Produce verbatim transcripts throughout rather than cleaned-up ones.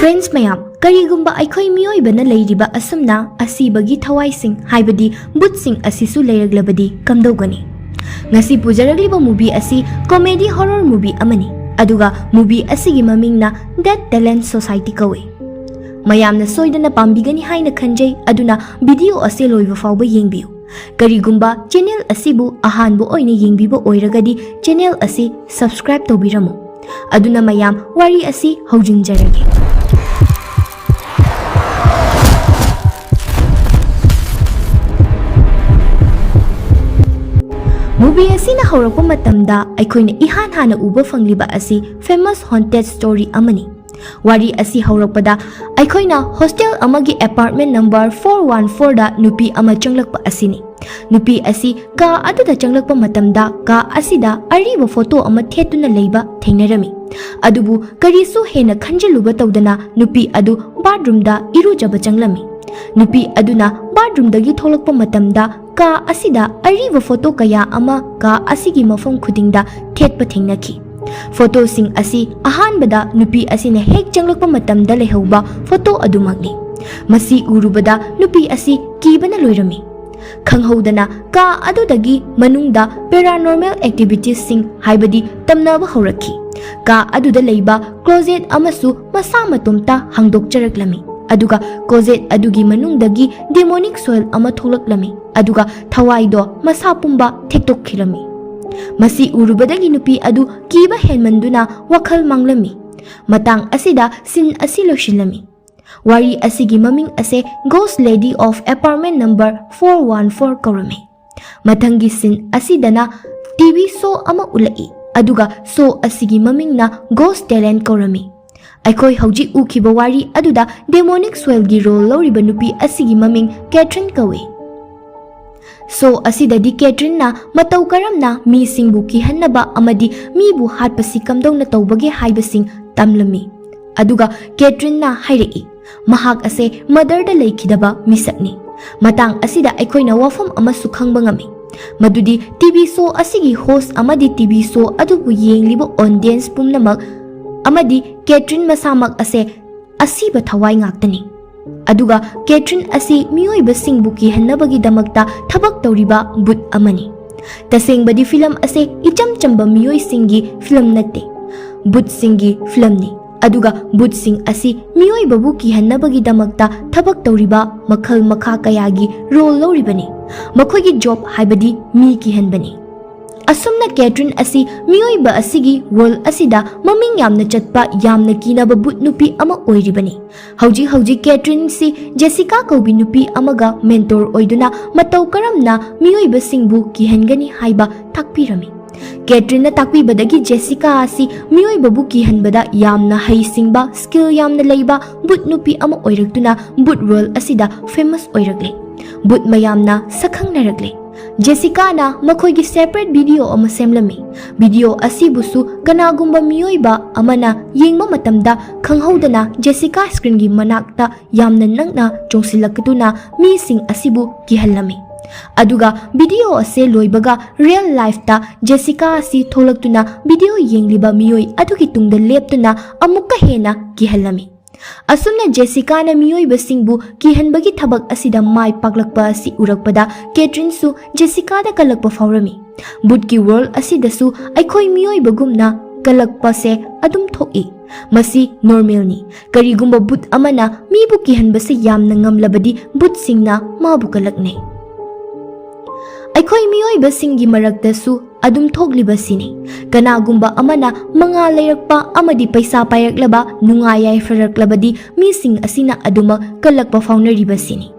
Friends ꯃꯌꯥꯝ, ꯀꯔꯤꯒꯨꯝꯕ ꯑꯩꯈꯣꯏ ꯃꯤꯑꯣꯏꯕꯅ ꯂꯩꯔꯤꯕ ꯑꯁꯨꯝꯅ ꯑꯁꯤꯕꯒꯤ ꯊꯋꯥꯏꯁꯤꯡ, ꯍꯥꯏꯕꯗꯤ ꯕꯨꯠꯁꯤꯡ ꯑꯁꯤꯁꯨ ꯂꯩꯔꯛꯂꯕꯗꯤ ꯀꯝꯗꯧꯒꯅꯤ? ꯉꯁꯤ ꯄꯨꯖꯔꯛꯂꯤꯕ movie ꯑꯁꯤ comedy horror movie ꯑꯃꯅꯤ, ꯑꯗꯨꯒ movie ꯑꯁꯤꯒꯤ ꯃꯃꯤꯡꯅ Dead Talent Society ꯀꯧꯏ꯫ ꯃꯌꯥꯝꯅ ꯁꯣꯏꯗꯅ ꯄꯥꯝꯕꯤꯒꯅꯤ ꯍꯥꯏꯅ ꯈꯟꯖꯩ, ꯑꯗꯨꯅ video ꯑꯁꯤ ꯂꯣꯏꯕ ꯐꯥꯎꯕ ꯌꯦꯡꯕꯤꯌꯨ꯫ ꯀꯔꯤꯒꯨꯝꯕ channel ꯑꯁꯤꯕꯨ ꯑꯍꯥꯟꯕ ꯑꯣꯏꯅ ꯌꯦꯡꯕꯤꯕ ꯑꯣꯏꯔꯒꯗꯤ, channel ꯑꯁꯤ subscribe ꯇꯧꯕꯤꯔꯝꯃꯨ꯫ ꯑꯗꯨꯅ ꯃꯌꯥꯝ, ꯋꯥꯔꯤ ꯑꯁꯤ ꯍꯧꯖꯤꯟꯖꯔꯒꯦ꯫ Movie ꯑꯁꯤꯅ ꯍꯧꯔꯛꯄ ꯃꯇꯝꯗ, ꯑꯩꯈꯣꯏꯅ ꯏꯍꯥꯟ ꯍꯥꯟꯅ ꯎꯕ ꯐꯪꯂꯤꯕ ꯑꯁꯤ famous haunted story ꯑꯃꯅꯤ꯫ ꯋꯥꯔꯤ ꯑꯁꯤ ꯍꯧꯔꯛꯄꯗ, ꯑꯩꯈꯣꯏꯅ hostel ꯑꯃꯒꯤ apartment number four one four ꯗ ꯅꯨꯄꯤ ꯑꯃ ꯆꯪꯂꯛꯄ ꯑꯁꯤꯅꯤ꯫ ꯅꯨꯄꯤ ꯑꯁꯤ ꯀꯥ ꯑꯗꯨꯗ ꯆꯪꯂꯛꯄ ꯃꯇꯝꯗ, ꯀꯥ ꯑꯁꯤꯗ ꯑꯔꯤꯕ photo ꯑꯃ ꯊꯦꯠꯇꯨꯅ ꯂꯩꯕ ꯊꯦꯡꯅꯔꯝꯃꯤ꯫ ꯑꯗꯨꯕꯨ ꯀꯔꯤꯁꯨ ꯍꯦꯟꯅ ꯈꯟꯖꯤꯜꯂꯨꯕ ꯇꯧꯗꯅ, ꯅꯨꯄꯤ ꯑꯗꯨ bathroom ꯗ ꯏꯔꯨꯖꯕ ꯆꯪꯂꯝꯃꯤ꯫ ꯅꯨꯄꯤ ꯑꯗꯨꯅ bathroom ꯗꯒꯤ ꯊꯣꯛꯂꯛꯄ ꯃꯇꯝꯗ, ꯀꯥ ꯑꯁꯤꯗ ꯑꯔꯤꯕ photo ꯀꯌꯥ ꯑꯃ ꯀꯥ ꯑꯁꯤꯒꯤ ꯃꯐꯝ ꯈꯨꯗꯤꯡꯗ ꯊꯦꯠꯄ ꯊꯦꯡꯅꯈꯤ꯫ Photo ꯁꯤꯡ ꯑꯁꯤ ꯑꯍꯥꯟꯕꯗ ꯅꯨꯄꯤ ꯑꯁꯤꯅ ꯍꯦꯛ ꯆꯪꯂꯛꯄ ꯃꯇꯝꯗ ꯂꯩꯍꯧꯕ photo ꯑꯗꯨꯃꯛꯅꯤ꯫ ꯃꯁꯤ ꯎꯔꯨꯕꯗ ꯅꯨꯄꯤ ꯑꯁꯤ ꯀꯤꯕꯅ ꯂꯣꯏꯔꯝꯃꯤ꯫ ꯈꯪꯍꯧꯗꯅ ꯀꯥ ꯑꯗꯨꯗꯒꯤ ꯃꯅꯨꯡꯗ paranormal activities ꯁꯤꯡ, ꯍꯥꯏꯕꯗꯤ ꯇꯝꯅꯕ ꯍꯧꯔꯛꯈꯤ꯫ ꯀꯥ ꯑꯗꯨꯗ ꯂꯩꯕ closet ꯑꯃꯁꯨ ꯃꯁꯥ ꯃꯇꯣꯝꯇ ꯍꯥꯡꯗꯣꯛꯆꯔꯛꯂꯝꯃꯤ, ꯑꯗꯨꯒ closet ꯑꯗꯨꯒꯤ ꯃꯅꯨꯡꯗꯒꯤ demonic soul ꯑꯃ ꯊꯣꯛꯂꯛꯂꯝꯃꯤ, ꯑꯗꯨꯒ ꯊꯋꯥꯏꯗꯣ ꯃꯁꯥ ꯄꯨꯝꯕ ꯊꯦꯛꯇꯣꯛꯈꯤꯔꯝꯃꯤ꯫ ꯃꯁꯤ ꯎꯔꯨꯕꯗꯒꯤ ꯅꯨꯄꯤ ꯑꯗꯨ ꯀꯤꯕ ꯍꯦꯟꯃꯟꯗꯨꯅ ꯋꯥꯈꯜ ꯃꯥꯡꯂꯝꯃꯤ꯫ ꯃꯇꯥꯡ ꯑꯁꯤꯗ scene ꯑꯁꯤ ꯂꯣꯏꯁꯤꯜꯂꯝꯃꯤ꯫ ꯋꯥꯔꯤ ꯑꯁꯤꯒꯤ ꯃꯃꯤꯡ ꯑꯁꯦ Ghost Lady of Apartment Number four one four ꯀꯧꯔꯝꯃꯤ꯫ ꯃꯊꯪꯒꯤ scene ꯑꯁꯤꯗꯅ T V show ꯑꯃ ꯎꯠꯂꯛꯏ, ꯑꯗꯨꯒ show ꯑꯁꯤꯒꯤ ꯃꯃꯤꯡꯅ Ghost Talent ꯀꯧꯔꯝꯃꯤ꯫ ꯑꯩꯈꯣꯏ ꯍꯧꯖꯤꯛ ꯎꯈꯤꯕ ꯋꯥꯔꯤ ꯑꯗꯨꯗ demonic soul ꯒꯤ role ꯂꯧꯔꯤꯕ ꯅꯨꯄꯤ ꯑꯁꯤꯒꯤ ꯃꯃꯤꯡ Catherine ꯀꯧꯏ꯫ Show ꯑꯁꯤꯗꯗꯤ Catherine ꯅ ꯃꯇꯧ ꯀꯔꯝꯅ ꯃꯤꯁꯤꯡꯕꯨ ꯀꯤꯍꯟꯅꯕ ꯑꯃꯗꯤ ꯃꯤꯕꯨ ꯍꯥꯠꯄꯁꯤ ꯀꯝꯗꯧꯅ ꯇꯧꯕꯒꯦ ꯍꯥꯏꯕꯁꯤꯡ ꯇꯝꯂꯝꯃꯤ꯫ ꯑꯗꯨꯒ Catherine ꯅ ꯍꯥꯏꯔꯛꯏ, ꯃꯍꯥꯛ ꯑꯁꯦ murder ꯗ ꯂꯩꯈꯤꯗꯕ ꯃꯤꯁꯛꯅꯤ꯫ ꯃꯇꯥꯡ ꯑꯁꯤꯗ ꯑꯩꯈꯣꯏꯅ ꯋꯥꯐꯝ ꯑꯃꯁꯨ ꯈꯪꯕ ꯉꯝꯃꯤ, ꯃꯗꯨꯗꯤ T V show ꯑꯁꯤꯒꯤ host ꯑꯃꯗꯤ T V show ꯑꯗꯨꯕꯨ ꯌꯦꯡꯂꯤꯕ audience ꯄꯨꯝꯅꯃꯛ ꯑꯃꯗꯤ Catherine ꯃꯁꯥꯃꯛ ꯑꯁꯦ ꯑꯁꯤꯕ ꯊꯋꯥꯏ ꯉꯥꯛꯇꯅꯤ꯫ ꯑꯗꯨꯒ ꯀꯦꯊ꯭ꯔꯤꯟ ꯑꯁꯤ ꯃꯤꯑꯣꯏꯕꯁꯤꯡꯕꯨ ꯀꯤꯍꯟꯅꯕꯒꯤꯗꯃꯛꯇ ꯊꯕꯛ ꯇꯧꯔꯤꯕ ꯚꯨꯠ ꯑꯃꯅꯤ꯫ ꯇꯁꯦꯡꯕꯗꯤ ꯐꯤꯂꯝ ꯑꯁꯦ ꯏꯆꯝ ꯆꯝꯕ ꯃꯤꯑꯣꯏꯁꯤꯡꯒꯤ ꯐꯤꯂꯝ ꯅꯠꯇꯦ, ꯚꯨꯠꯁꯤꯡꯒꯤ ꯐꯤꯂꯝꯅꯤ꯫ ꯑꯗꯨꯒ ꯚꯨꯠꯁꯤꯡ ꯑꯁꯤ ꯃꯤꯑꯣꯏꯕꯕꯨ ꯀꯤꯍꯟꯅꯕꯒꯤꯗꯃꯛꯇ ꯊꯕꯛ ꯇꯧꯔꯤꯕ ꯃꯈꯜ ꯃꯈꯥ ꯀꯌꯥꯒꯤ ꯔꯣꯜ ꯂꯧꯔꯤꯕꯅꯤ꯫ ꯃꯈꯣꯏꯒꯤ ꯖꯣꯕ ꯍꯥꯏꯕꯗꯤ ꯃꯤ ꯀꯤꯍꯟꯕꯅꯤ꯫ ꯑꯁꯨꯝꯅ ꯀꯦꯊ꯭ꯔꯤꯟ ꯑꯁꯤ ꯃꯤꯑꯣꯏꯕ ꯑꯁꯤꯒꯤ ꯋꯥꯔꯜ ꯑꯁꯤꯗ ꯃꯃꯤꯡ ꯌꯥꯝꯅ ꯆꯠꯄ, ꯌꯥꯝꯅ ꯀꯤꯅꯕ ꯚꯨꯠ ꯅꯨꯄꯤ ꯑꯃ ꯑꯣꯏꯔꯤꯕꯅꯤ꯫ ꯍꯧꯖꯤꯛ ꯍꯧꯖꯤꯛ ꯀꯦꯊ꯭ꯔꯤꯟꯁꯤ ꯖꯦꯁꯤꯀꯥ ꯀꯧꯕꯤ ꯅꯨꯄꯤ ꯑꯃꯒ ꯃꯦꯟꯇꯣꯔ ꯑꯣꯏꯗꯨꯅ ꯃꯇꯧ ꯀꯔꯝꯅ ꯃꯤꯑꯣꯏꯕꯁꯤꯡꯕꯨ ꯀꯤꯍꯟꯒꯅꯤ ꯍꯥꯏꯕ ꯇꯥꯛꯄꯤꯔꯝꯃꯤ꯫ ꯀꯦꯊ꯭ꯔꯤꯟꯅ ꯇꯥꯛꯄꯤꯕꯗꯒꯤ ꯖꯦꯁꯤꯀꯥ ꯑꯁꯤ ꯃꯤꯑꯣꯏꯕꯕꯨ ꯀꯤꯍꯟꯕꯗ ꯌꯥꯝꯅ ꯍꯩꯁꯤꯡꯕ, ꯁ꯭ꯀꯤꯜ ꯌꯥꯝꯅ ꯂꯩꯕ ꯚꯨꯠ ꯅꯨꯄꯤ ꯑꯃ ꯑꯣꯏꯔꯛꯇꯨꯅ ꯚꯨꯠ ꯋꯥꯔꯜ ꯑꯁꯤꯗ ꯐꯦꯃꯁ ꯑꯣꯏꯔꯛꯂꯦ꯫ ꯚꯨꯠ ꯃꯌꯥꯝꯅ ꯁꯛꯈꯪꯅꯔꯛꯂꯦ꯫ ꯖꯦꯁꯤꯀꯥꯅ ꯃꯈꯣꯏꯒꯤ ꯁꯦꯄꯔꯦꯠ ꯚꯤꯗꯤꯑꯣ ꯑꯃ ꯁꯦꯝꯂꯝꯃꯤ꯫ ꯚꯤꯗꯤꯑꯣ ꯑꯁꯤꯕꯨꯁꯨ ꯀꯅꯥꯒꯨꯝꯕ ꯃꯤꯑꯣꯏꯕ ꯑꯃꯅ ꯌꯦꯡꯕ ꯃꯇꯝꯗ ꯈꯪꯍꯧꯗꯅ ꯖꯦꯁꯤꯀꯥ ꯁ꯭ꯀ꯭ꯔꯤꯟꯒꯤ ꯃꯅꯥꯛꯇ ꯌꯥꯝꯅ ꯅꯛꯅ ꯆꯣꯡꯁꯤꯜꯂꯛꯇꯨꯅ ꯃꯤꯁꯤꯡ ꯑꯁꯤꯕꯨ ꯀꯤꯍꯜꯂꯝꯃꯤ꯫ ꯑꯗꯨꯒ ꯚꯤꯗꯤꯑꯣ ꯑꯁꯦ ꯂꯣꯏꯕꯒ ꯔꯤꯌꯦꯜ ꯂꯥꯏꯐꯇ ꯖꯦꯁꯤꯀꯥ ꯑꯁꯤ ꯊꯣꯛꯂꯛꯇꯨꯅ ꯚꯤꯗꯤꯑꯣ ꯌꯦꯡꯂꯤꯕ ꯃꯤꯑꯣꯏ ꯑꯗꯨꯒꯤ ꯇꯨꯡꯗ ꯂꯦꯞꯇꯨꯅ ꯑꯃꯨꯛꯀ ꯍꯦꯟꯅ ꯀꯤꯍꯜꯂꯝꯃꯤ꯫ ꯑꯁꯨꯝꯅ ꯖꯦꯁꯤꯀꯥꯅ ꯃꯤꯑꯣꯏꯕꯁꯤꯡꯕꯨ ꯀꯤꯍꯟꯕꯒꯤ ꯊꯕꯛ ꯑꯁꯤꯗ ꯃꯥꯏ ꯄꯥꯛꯂꯛꯄ ꯑꯁꯤ ꯎꯔꯛꯄꯗ ꯀꯦꯊ꯭ꯔꯤꯟꯁꯨ ꯖꯦꯁꯤꯀꯥꯗ ꯀꯜꯂꯛꯄ ꯐꯥꯎꯔꯝꯃꯤ꯫ ꯚꯨꯠꯀꯤ ꯋꯥꯔꯜ ꯑꯁꯤꯗꯁꯨ ꯑꯩꯈꯣꯏ ꯃꯤꯑꯣꯏꯕꯒꯨꯝꯅ ꯀꯜꯂꯛꯄꯁꯦ ꯑꯗꯨꯝ ꯊꯣꯛꯏ꯫ ꯃꯁꯤ ꯅꯣꯔꯃꯦꯜꯅꯤ꯫ ꯀꯔꯤꯒꯨꯝꯕ ꯚꯨꯠ ꯑꯃꯅ ꯃꯤꯕꯨ ꯀꯤꯍꯟꯕꯁꯤ ꯌꯥꯝꯅ ꯉꯝꯂꯕꯗꯤ ꯚꯨꯠꯁꯤꯡꯅ ꯃꯥꯕꯨ ꯀꯜꯂꯛꯅꯩ꯫ ꯑꯩꯈꯣꯏ ꯃꯤꯑꯣꯏꯕꯁꯤꯡꯒꯤ ꯃꯔꯛꯇꯁꯨ ꯑꯗꯨꯝ ꯊꯣꯛꯂꯤꯕꯁꯤꯅꯤ꯫ ꯀꯅꯥꯒꯨꯝꯕ ꯑꯃꯅ ꯃꯉꯥꯜ ꯂꯩꯔꯛꯄ ꯑꯃꯗꯤ ꯄꯩꯁꯥ ꯄꯥꯏꯔꯛꯂꯕ, ꯅꯨꯡꯉꯥꯏ ꯌꯥꯏꯐꯔꯛꯂꯕꯗꯤ ꯃꯤꯁꯤꯡ ꯑꯁꯤꯅ ꯑꯗꯨꯃꯛ ꯀꯜꯂꯛꯄ ꯐꯥꯎꯅꯔꯤꯕꯁꯤꯅꯤ꯫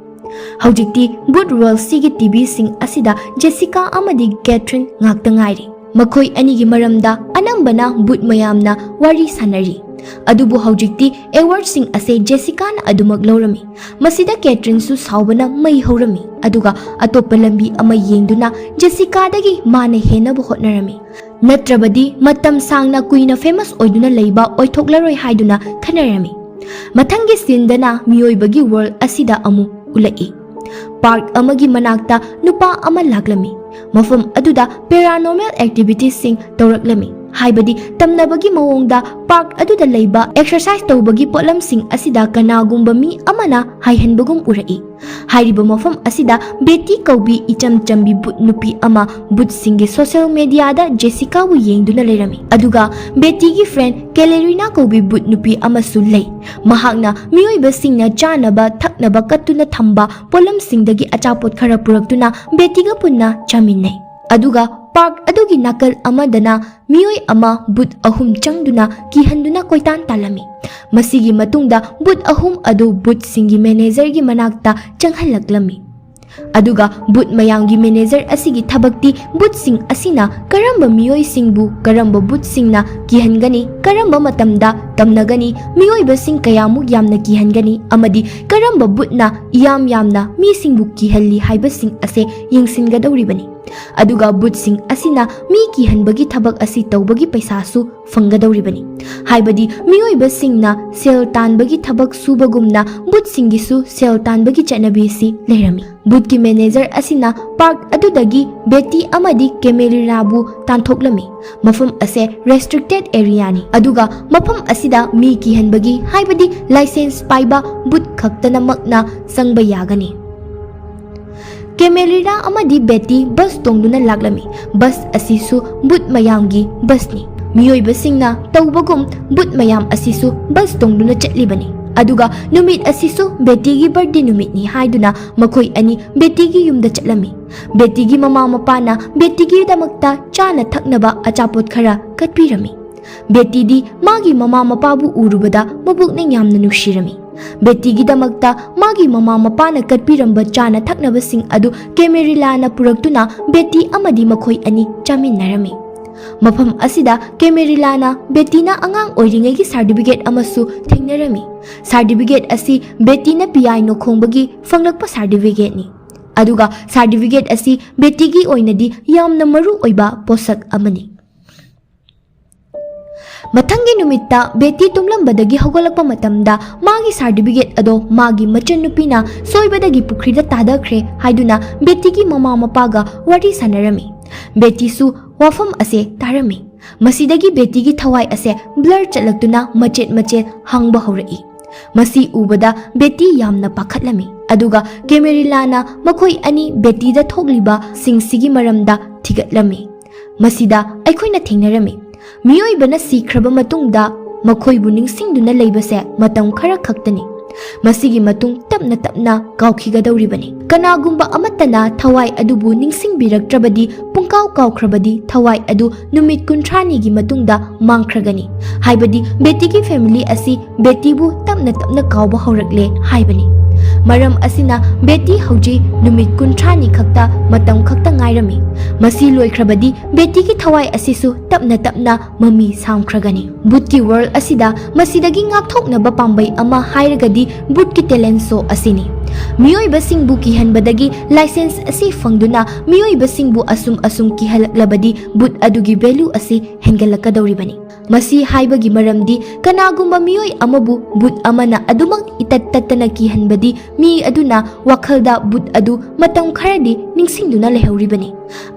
ꯍꯧꯖꯤꯛꯇꯤ ꯚꯨꯠ ꯋꯥꯔꯜꯁꯤꯒꯤ ꯇꯤꯚꯤꯁꯤꯡ ꯑꯁꯤꯗ ꯖꯦꯁꯤꯀꯥ ꯑꯃꯗꯤ ꯀꯦꯊ꯭ꯔꯤꯟ ꯉꯥꯛꯇ ꯉꯥꯏꯔꯤ꯫ ꯃꯈꯣꯏ ꯑꯅꯤꯒꯤ ꯃꯔꯝꯗ ꯑꯅꯝꯕꯅ ꯚꯨꯠ ꯃꯌꯥꯝꯅ ꯋꯥꯔꯤ ꯁꯥꯅꯔꯤ꯫ ꯑꯗꯨꯕꯨ ꯍꯧꯖꯤꯛꯇꯤ ꯑꯦꯋꯥꯔꯗꯁꯤꯡ ꯑꯁꯦ ꯖꯦꯁꯤꯀꯥꯅ ꯑꯗꯨꯃꯛ ꯂꯧꯔꯝꯃꯤ꯫ ꯃꯁꯤꯗ ꯀꯦꯊ꯭ꯔꯤꯟꯁꯨ ꯁꯥꯎꯕꯅ ꯃꯩ ꯍꯧꯔꯝꯃꯤ, ꯑꯗꯨꯒ ꯑꯇꯣꯞꯄ ꯂꯝꯕꯤ ꯑꯃ ꯌꯦꯡꯗꯨꯅ ꯖꯦꯁꯤꯀꯥꯗꯒꯤ ꯃꯥꯅ ꯍꯦꯟꯅꯕ ꯍꯣꯠꯅꯔꯝꯃꯤ꯫ ꯅꯠꯇ꯭ꯔꯕꯗꯤ ꯃꯇꯝ ꯁꯥꯡꯅ ꯀꯨꯏꯅ ꯐꯦꯃꯁ ꯑꯣꯏꯗꯨꯅ ꯂꯩꯕ ꯑꯣꯏꯊꯣꯛꯂꯔꯣꯏ ꯍꯥꯏꯗꯨꯅ ꯈꯟꯅꯔꯝꯃꯤ꯫ ꯃꯊꯪꯒꯤ ꯁꯤꯟꯗꯅ ꯃꯤꯑꯣꯏꯕꯒꯤ ꯋꯥꯔꯜ ꯑꯁꯤꯗ ꯑꯃꯨꯛ ꯎꯠꯂꯛꯏ꯫ ꯄꯥꯔꯛ ꯑꯃꯒꯤ ꯃꯅꯥꯛꯇ ꯅꯨꯄꯥ ꯑꯃ ꯂꯥꯛꯂꯝꯃꯤ꯫ ꯃꯐꯝ ꯑꯗꯨꯗ ꯄꯦꯔꯥꯅꯣꯔꯃꯦꯜ ꯑꯦꯛꯇꯤꯚꯤꯇꯤꯁꯁꯤꯡ ꯇꯧꯔꯛꯂꯝꯃꯤ꯫ ꯍꯥꯏꯕꯗꯤ ꯇꯝꯅꯕꯒꯤ ꯃꯑꯣꯡꯗ ꯄꯥꯔꯛ ꯑꯗꯨꯗ ꯂꯩꯕ ꯑꯦꯛꯁꯔꯁꯥꯏꯁ ꯇꯧꯕꯒꯤ ꯄꯣꯠꯂꯝꯁꯤꯡ ꯑꯁꯤꯗ ꯀꯅꯥꯒꯨꯝꯕ ꯃꯤ ꯑꯃꯅ ꯍꯥꯏꯍꯟꯕꯒꯨꯝ ꯎꯔꯛꯏ꯫ ꯍꯥꯏꯔꯤꯕ ꯃꯐꯝ ꯑꯁꯤꯗ ꯕꯦꯇꯤ ꯀꯧꯕꯤ ꯏꯆꯝ ꯆꯝꯕꯤ ꯕꯨꯠ ꯅꯨꯄꯤ ꯑꯃ ꯕꯨꯠꯁꯤꯡꯒꯤ ꯁꯣꯁꯤꯌꯦꯜ ꯃꯦꯗꯤꯌꯥꯗ ꯖꯦꯁꯤꯀꯥꯕꯨ ꯌꯦꯡꯗꯨꯅ ꯂꯩꯔꯝꯃꯤ꯫ ꯑꯗꯨꯒ ꯕꯦꯇꯤꯒꯤ ꯐ꯭ꯔꯦꯟ ꯀꯦꯂꯦꯔꯤꯅꯥ ꯀꯧꯕꯤ ꯕꯨꯠ ꯅꯨꯄꯤ ꯑꯃꯁꯨ ꯂꯩ꯫ ꯃꯍꯥꯛꯅ ꯃꯤꯑꯣꯏꯕꯁꯤꯡꯅ ꯆꯥꯅꯕ ꯊꯛꯅꯕ ꯀꯠꯇꯨꯅ ꯊꯝꯕ ꯄꯣꯠꯂꯝꯁꯤꯡꯗꯒꯤ ꯑꯆꯥꯄꯣꯠ ꯈꯔ ꯄꯨꯔꯛꯇꯨꯅ ꯕꯦꯇꯤꯒ ꯄꯨꯟꯅ ꯆꯥꯃꯤꯟꯅꯩ꯫ ꯑꯗꯨꯒ ꯄꯥꯔꯛ ꯑꯗꯨꯒꯤ ꯅꯥꯀꯜ ꯑꯃꯗꯅ ꯃꯤꯑꯣꯏ ꯑꯃ ꯕꯨꯠ ꯑꯍꯨꯝ ꯆꯪꯗꯨꯅ ꯀꯤꯍꯟꯗꯨꯅ ꯀꯣꯏꯇꯥꯟ ꯇꯥꯜꯂꯝꯃꯤ꯫ ꯃꯁꯤꯒꯤ ꯃꯇꯨꯡꯗ ꯕꯨꯠ ꯑꯍꯨꯝ ꯑꯗꯨ ꯕꯨꯠꯁꯤꯡꯒꯤ ꯃꯦꯅꯦꯖꯔꯒꯤ ꯃꯅꯥꯛꯇ ꯆꯪꯍꯜꯂꯛꯂꯝꯃꯤ꯫ ꯑꯗꯨꯒ ꯕꯨꯠ ꯃꯌꯥꯝꯒꯤ ꯃꯦꯅꯦꯖꯔ ꯑꯁꯤꯒꯤ ꯊꯕꯛꯇꯤ ꯕꯨꯠꯁꯤꯡ ꯑꯁꯤꯅ ꯀꯔꯝꯕ ꯃꯤꯑꯣꯏꯁꯤꯡꯕꯨ ꯀꯔꯝꯕ ꯕꯨꯠꯁꯤꯡꯅ ꯀꯤꯍꯟꯒꯅꯤ, ꯀꯔꯝꯕ ꯃꯇꯝꯗ ꯇꯝꯅꯒꯅꯤ, ꯃꯤꯑꯣꯏꯕꯁꯤꯡ ꯀꯌꯥꯃꯨꯛ ꯌꯥꯝꯅ ꯀꯤꯍꯟꯒꯅꯤ ꯑꯃꯗꯤ ꯀꯔꯝꯕ ꯕꯨꯠꯅ ꯏꯌꯥꯝ ꯌꯥꯝꯅ ꯃꯤꯁꯤꯡꯕꯨ ꯀꯤꯍꯜꯂꯤ ꯍꯥꯏꯕꯁꯤꯡ ꯑꯁꯦ ꯌꯦꯡꯁꯤꯟꯒꯗꯧꯔꯤꯕꯅꯤ꯫ ꯑꯗꯨꯒ ꯕꯨꯠꯁꯤꯡ ꯑꯁꯤꯅ ꯃꯤ ꯀꯤꯍꯟꯕꯒꯤ ꯊꯕꯛ ꯑꯁꯤ ꯇꯧꯕꯒꯤ ꯄꯩꯁꯥꯁꯨ ꯐꯪꯒꯗꯧꯔꯤꯕꯅꯤ꯫ ꯍꯥꯏꯕꯗꯤ ꯃꯤꯑꯣꯏꯕꯁꯤꯡꯅ ꯁꯦꯜ ꯇꯥꯟꯕꯒꯤ ꯊꯕꯛ ꯁꯨꯕꯒꯨꯝꯅ ꯕꯨꯠꯁꯤꯡꯒꯤꯁꯨ ꯁꯦꯜ ꯇꯥꯟꯕꯒꯤ ꯆꯠꯅꯕꯤ ꯑꯁꯤ ꯂꯩꯔꯝꯃꯤ꯫ ꯕꯨꯠꯀꯤ ꯃꯦꯅꯦꯖꯔ ꯑꯁꯤꯅ ꯄꯥꯔꯛ ꯑꯗꯨꯗꯒꯤ ꯕꯦꯇꯤ ꯑꯃꯗꯤ ꯀꯦꯃꯦꯂꯤꯅꯥꯕꯨ ꯇꯥꯟꯊꯣꯛꯂꯝꯃꯤ꯫ ꯃꯐꯝ ꯑꯁꯦ ꯔꯦꯁꯇ꯭ꯔꯤꯛꯇꯦꯗ ꯑꯦꯔꯤꯌꯥꯅꯤ, ꯑꯗꯨꯒ ꯃꯐꯝ ꯑꯁꯤꯗ ꯃꯤ ꯀꯤꯍꯟꯕꯒꯤ ꯍꯥꯏꯕꯗꯤ ꯂꯥꯏꯁꯦꯟꯁ ꯄꯥꯏꯕ ꯕꯨꯠ ꯈꯛꯇꯅꯃꯛꯅ ꯆꯪꯕ ꯌꯥꯒꯅꯤ꯫ ꯀꯦꯃꯦꯂꯤꯅꯥ ꯑꯃꯗꯤ ꯕꯦꯇꯤ ꯕꯁ ꯇꯣꯡꯗꯨꯅ ꯂꯥꯛꯂꯝꯃꯤ꯫ ꯕꯁ ꯑꯁꯤꯁꯨ ꯕꯨꯠ ꯃꯌꯥꯝꯒꯤ ꯕꯁꯅꯤ꯫ ꯃꯤꯑꯣꯏꯕꯁꯤꯡꯅ ꯇꯧꯕꯒꯨꯝ ꯕꯨꯠ ꯃꯌꯥꯝ ꯑꯁꯤꯁꯨ ꯕꯁ ꯇꯣꯡꯗꯨꯅ ꯆꯠꯂꯤꯕꯅꯤ꯫ ꯑꯗꯨꯒ ꯅꯨꯃꯤꯠ ꯑꯁꯤꯁꯨ ꯕꯦꯇꯤꯒꯤ ꯕꯔꯊꯗꯦ ꯅꯨꯃꯤꯠꯅꯤ ꯍꯥꯏꯗꯨꯅ ꯃꯈꯣꯏ ꯑꯅꯤ ꯕꯦꯇꯤꯒꯤ ꯌꯨꯝꯗ ꯆꯠꯂꯝꯃꯤ꯫ ꯕꯦꯇꯤꯒꯤ ꯃꯃꯥ ꯃꯄꯥꯅ ꯕꯦꯇꯤꯒꯤꯗꯃꯛꯇ ꯆꯥꯅ ꯊꯛꯅꯕ ꯑꯆꯥꯄꯣꯠ ꯈꯔ ꯀꯠꯄꯤꯔꯝꯃꯤ꯫ ꯕꯦꯇꯤꯗꯤ ꯃꯥꯒꯤ ꯃꯃꯥ ꯃꯄꯥꯕꯨ ꯎꯔꯨꯕꯗ ꯃꯄꯨꯛꯅꯤꯡ ꯌꯥꯝꯅ ꯅꯨꯡꯁꯤꯔꯝꯃꯤ꯫ ꯕꯦꯇꯤꯒꯤꯗꯃꯛꯇ ꯃꯥꯒꯤ ꯃꯃꯥ ꯃꯄꯥꯅ ꯀꯠꯄꯤꯔꯝꯕ ꯆꯥꯅ ꯊꯛꯅꯕꯁꯤꯡ ꯑꯗꯨ ꯀꯦꯃꯦꯔꯤꯂꯥꯅ ꯄꯨꯔꯛꯇꯨꯅ ꯕꯦꯇꯤ ꯑꯃꯗꯤ ꯃꯈꯣꯏ ꯑꯅꯤ ꯆꯥꯃꯤꯟꯅꯔꯝꯃꯤ꯫ ꯃꯐꯝ ꯑꯁꯤꯗ ꯀꯦꯃꯦꯔꯤꯂꯥꯅ ꯕꯦꯇꯤꯅ ꯑꯉꯥꯡ ꯑꯣꯏꯔꯤꯉꯩꯒꯤ ꯁꯥꯔꯇꯤꯐꯤꯀꯦꯠ ꯑꯃꯁꯨ ꯊꯦꯡꯅꯔꯝꯃꯤ꯫ ꯁꯥꯔꯇꯤꯐꯤꯀꯦꯠ ꯑꯁꯤ ꯕꯦꯇꯤꯅ ꯄꯤꯌꯥꯏꯅꯣ ꯈꯣꯡꯕꯒꯤ ꯐꯪꯂꯛꯄ ꯁꯥꯔꯇꯤꯐꯤꯀꯦꯠꯅꯤ꯫ ꯑꯗꯨꯒ ꯁꯥꯔꯇꯤꯐꯤꯀꯦꯠ ꯑꯁꯤ ꯕꯦꯇꯤꯒꯤ ꯑꯣꯏꯅꯗꯤ ꯌꯥꯝꯅ ꯃꯔꯨ ꯑꯣꯏꯕ ꯄꯣꯠꯁꯛ ꯑꯃꯅꯤ꯫ ꯃꯊꯪꯒꯤ ꯅꯨꯃꯤꯠꯇ ꯕꯦꯇꯤ ꯇꯨꯝꯂꯝꯕꯗꯒꯤ ꯍꯧꯒꯠꯂꯛꯄ ꯃꯇꯝꯗ ꯃꯥꯒꯤ ꯁꯥꯔꯇꯤꯐꯤꯀꯦꯠ ꯑꯗꯣ ꯃꯥꯒꯤ ꯃꯆꯟꯅꯨꯄꯤꯅ ꯁꯣꯏꯕꯗꯒꯤ ꯄꯨꯈ꯭ꯔꯤꯗ ꯇꯥꯗꯈ꯭ꯔꯦ ꯍꯥꯏꯗꯨꯅ ꯕꯦꯇꯤꯒꯤ ꯃꯃꯥ ꯃꯄꯥꯒ ꯋꯥꯔꯤ ꯁꯥꯟꯅꯔꯝꯃꯤ꯫ ꯕꯦꯇꯤꯁꯨ ꯋꯥꯐꯝ ꯑꯁꯦ ꯇꯥꯔꯝꯃꯤ꯫ ꯃꯁꯤꯗꯒꯤ ꯕꯦꯇꯤꯒꯤ ꯊꯋꯥꯏ ꯑꯁꯦ ꯕ꯭ꯂꯔ ꯆꯠꯂꯛꯇꯨꯅ ꯃꯆꯦꯠ ꯃꯆꯦꯠ ꯍꯥꯡꯕ ꯍꯧꯔꯛꯏ꯫ ꯃꯁꯤ ꯎꯕꯗ ꯕꯦꯇꯤ ꯌꯥꯝꯅ ꯄꯥꯈꯠꯂꯝꯃꯤ꯫ ꯑꯗꯨꯒ ꯀꯦꯃꯦꯔꯤꯂꯥꯅ ꯃꯈꯣꯏ ꯑꯅꯤ ꯕꯦꯇꯤꯗ ꯊꯣꯛꯂꯤꯕꯁꯤꯡꯁꯤꯒꯤ ꯃꯔꯝꯗ ꯊꯤꯒꯠꯂꯝꯃꯤ꯫ ꯃꯁꯤꯗ ꯑꯩꯈꯣꯏꯅ ꯊꯦꯡꯅꯔꯝꯃꯤ꯫ ꯃꯤꯑꯣꯏꯕꯅ ꯁꯤꯈ꯭ꯔꯕ ꯃꯇꯨꯡꯗ ꯃꯈꯣꯏꯕꯨ ꯅꯤꯡꯁꯤꯡꯗꯨꯅ ꯂꯩꯕꯁꯦ ꯃꯇꯝ ꯈꯔ ꯈꯛꯇꯅꯤ꯫ ꯃꯁꯤꯒꯤ ꯃꯇꯨꯡ ꯇꯞꯅ ꯇꯞꯅ ꯀꯥꯎꯈꯤꯒꯗꯧꯔꯤꯕꯅꯤ꯫ ꯀꯅꯥꯒꯨꯝꯕ ꯑꯃꯠꯇꯅ ꯊꯋꯥꯏ ꯑꯗꯨꯕꯨ ꯅꯤꯡꯁꯤꯡꯕꯤꯔꯛꯇ꯭ꯔꯕꯗꯤ, ꯄꯨꯡꯀꯥꯎ ꯀꯥꯎꯈ꯭ꯔꯕꯗꯤ, ꯊꯋꯥꯏ ꯑꯗꯨ ꯅꯨꯃꯤꯠ ꯀꯨꯟꯊ꯭ꯔꯥꯅꯤꯒꯤ ꯃꯇꯨꯡꯗ ꯃꯥꯡꯈ꯭ꯔꯒꯅꯤ꯫ ꯍꯥꯏꯕꯗꯤ ꯕꯦꯇꯤꯒꯤ ꯐꯦꯃꯤꯂꯤ ꯑꯁꯤ ꯕꯦꯇꯤꯕꯨ ꯇꯞꯅ ꯇꯞꯅ ꯀꯥꯎꯕ ꯍꯧꯔꯛꯂꯦ ꯍꯥꯏꯕꯅꯤ꯫ ꯃꯔꯝ ꯑꯁꯤꯅ ꯕꯦꯇꯤ ꯍꯧꯖꯤꯛ ꯅꯨꯃꯤꯠ ꯀꯨꯟꯊ꯭ꯔꯥꯅꯤ ꯈꯛꯇ ꯃꯇꯝ ꯈꯛꯇ ꯉꯥꯏꯔꯝꯃꯤ꯫ ꯃꯁꯤ ꯂꯣꯏꯈ꯭ꯔꯕꯗꯤ ꯕꯦꯇꯤꯒꯤ ꯊꯋꯥꯏ ꯑꯁꯤꯁꯨ ꯇꯞꯅ ꯇꯞꯅ ꯃꯃꯤ ꯁꯥꯝꯈ꯭ꯔꯒꯅꯤ꯫ ꯕꯨꯠꯀꯤ ꯋꯥꯔꯜ ꯑꯁꯤꯗ ꯃꯁꯤꯗꯒꯤ ꯉꯥꯛꯊꯣꯛꯅꯕ ꯄꯥꯝꯕꯩ ꯑꯃ ꯍꯥꯏꯔꯒꯗꯤ ꯕꯨꯠꯀꯤ ꯇꯦꯂꯦꯟ ꯁꯣ ꯑꯁꯤꯅꯤ꯫ ꯃꯤꯑꯣꯏꯕꯁꯤꯡꯕꯨ ꯀꯤꯍꯟꯕꯗꯒꯤ ꯂꯥꯏꯁꯦꯟꯁ ꯑꯁꯤ ꯐꯪꯗꯨꯅ ꯃꯤꯑꯣꯏꯕꯁꯤꯡꯕꯨ ꯑꯁꯨꯝ ꯑꯁꯨꯝ ꯀꯤꯍꯜꯂꯛꯂꯕꯗꯤ ꯕꯨꯠ ꯑꯗꯨꯒꯤ ꯚꯦꯂꯨ ꯑꯁꯤ ꯍꯦꯟꯒꯠꯂꯛꯀꯗꯧꯔꯤꯕꯅꯤ꯫ ꯃꯁꯤ ꯍꯥꯏꯕꯒꯤ ꯃꯔꯝꯗꯤ ꯀꯅꯥꯒꯨꯝꯕ ꯃꯤꯑꯣꯏ ꯑꯃꯕꯨ ꯕꯨꯠ ꯑꯃꯅ ꯑꯗꯨꯃꯛ ꯏꯇꯠ ꯇꯠꯇꯅ ꯀꯤꯍꯟꯕꯗꯤ ꯃꯤ ꯑꯗꯨꯅ ꯋꯥꯈꯜꯗ ꯕꯨꯠ ꯑꯗꯨ ꯃꯇꯝ ꯈꯔꯗꯤ ꯅꯤꯡꯁꯤꯡꯗꯨꯅ ꯂꯩꯍꯧꯔꯤꯕꯅꯤ꯫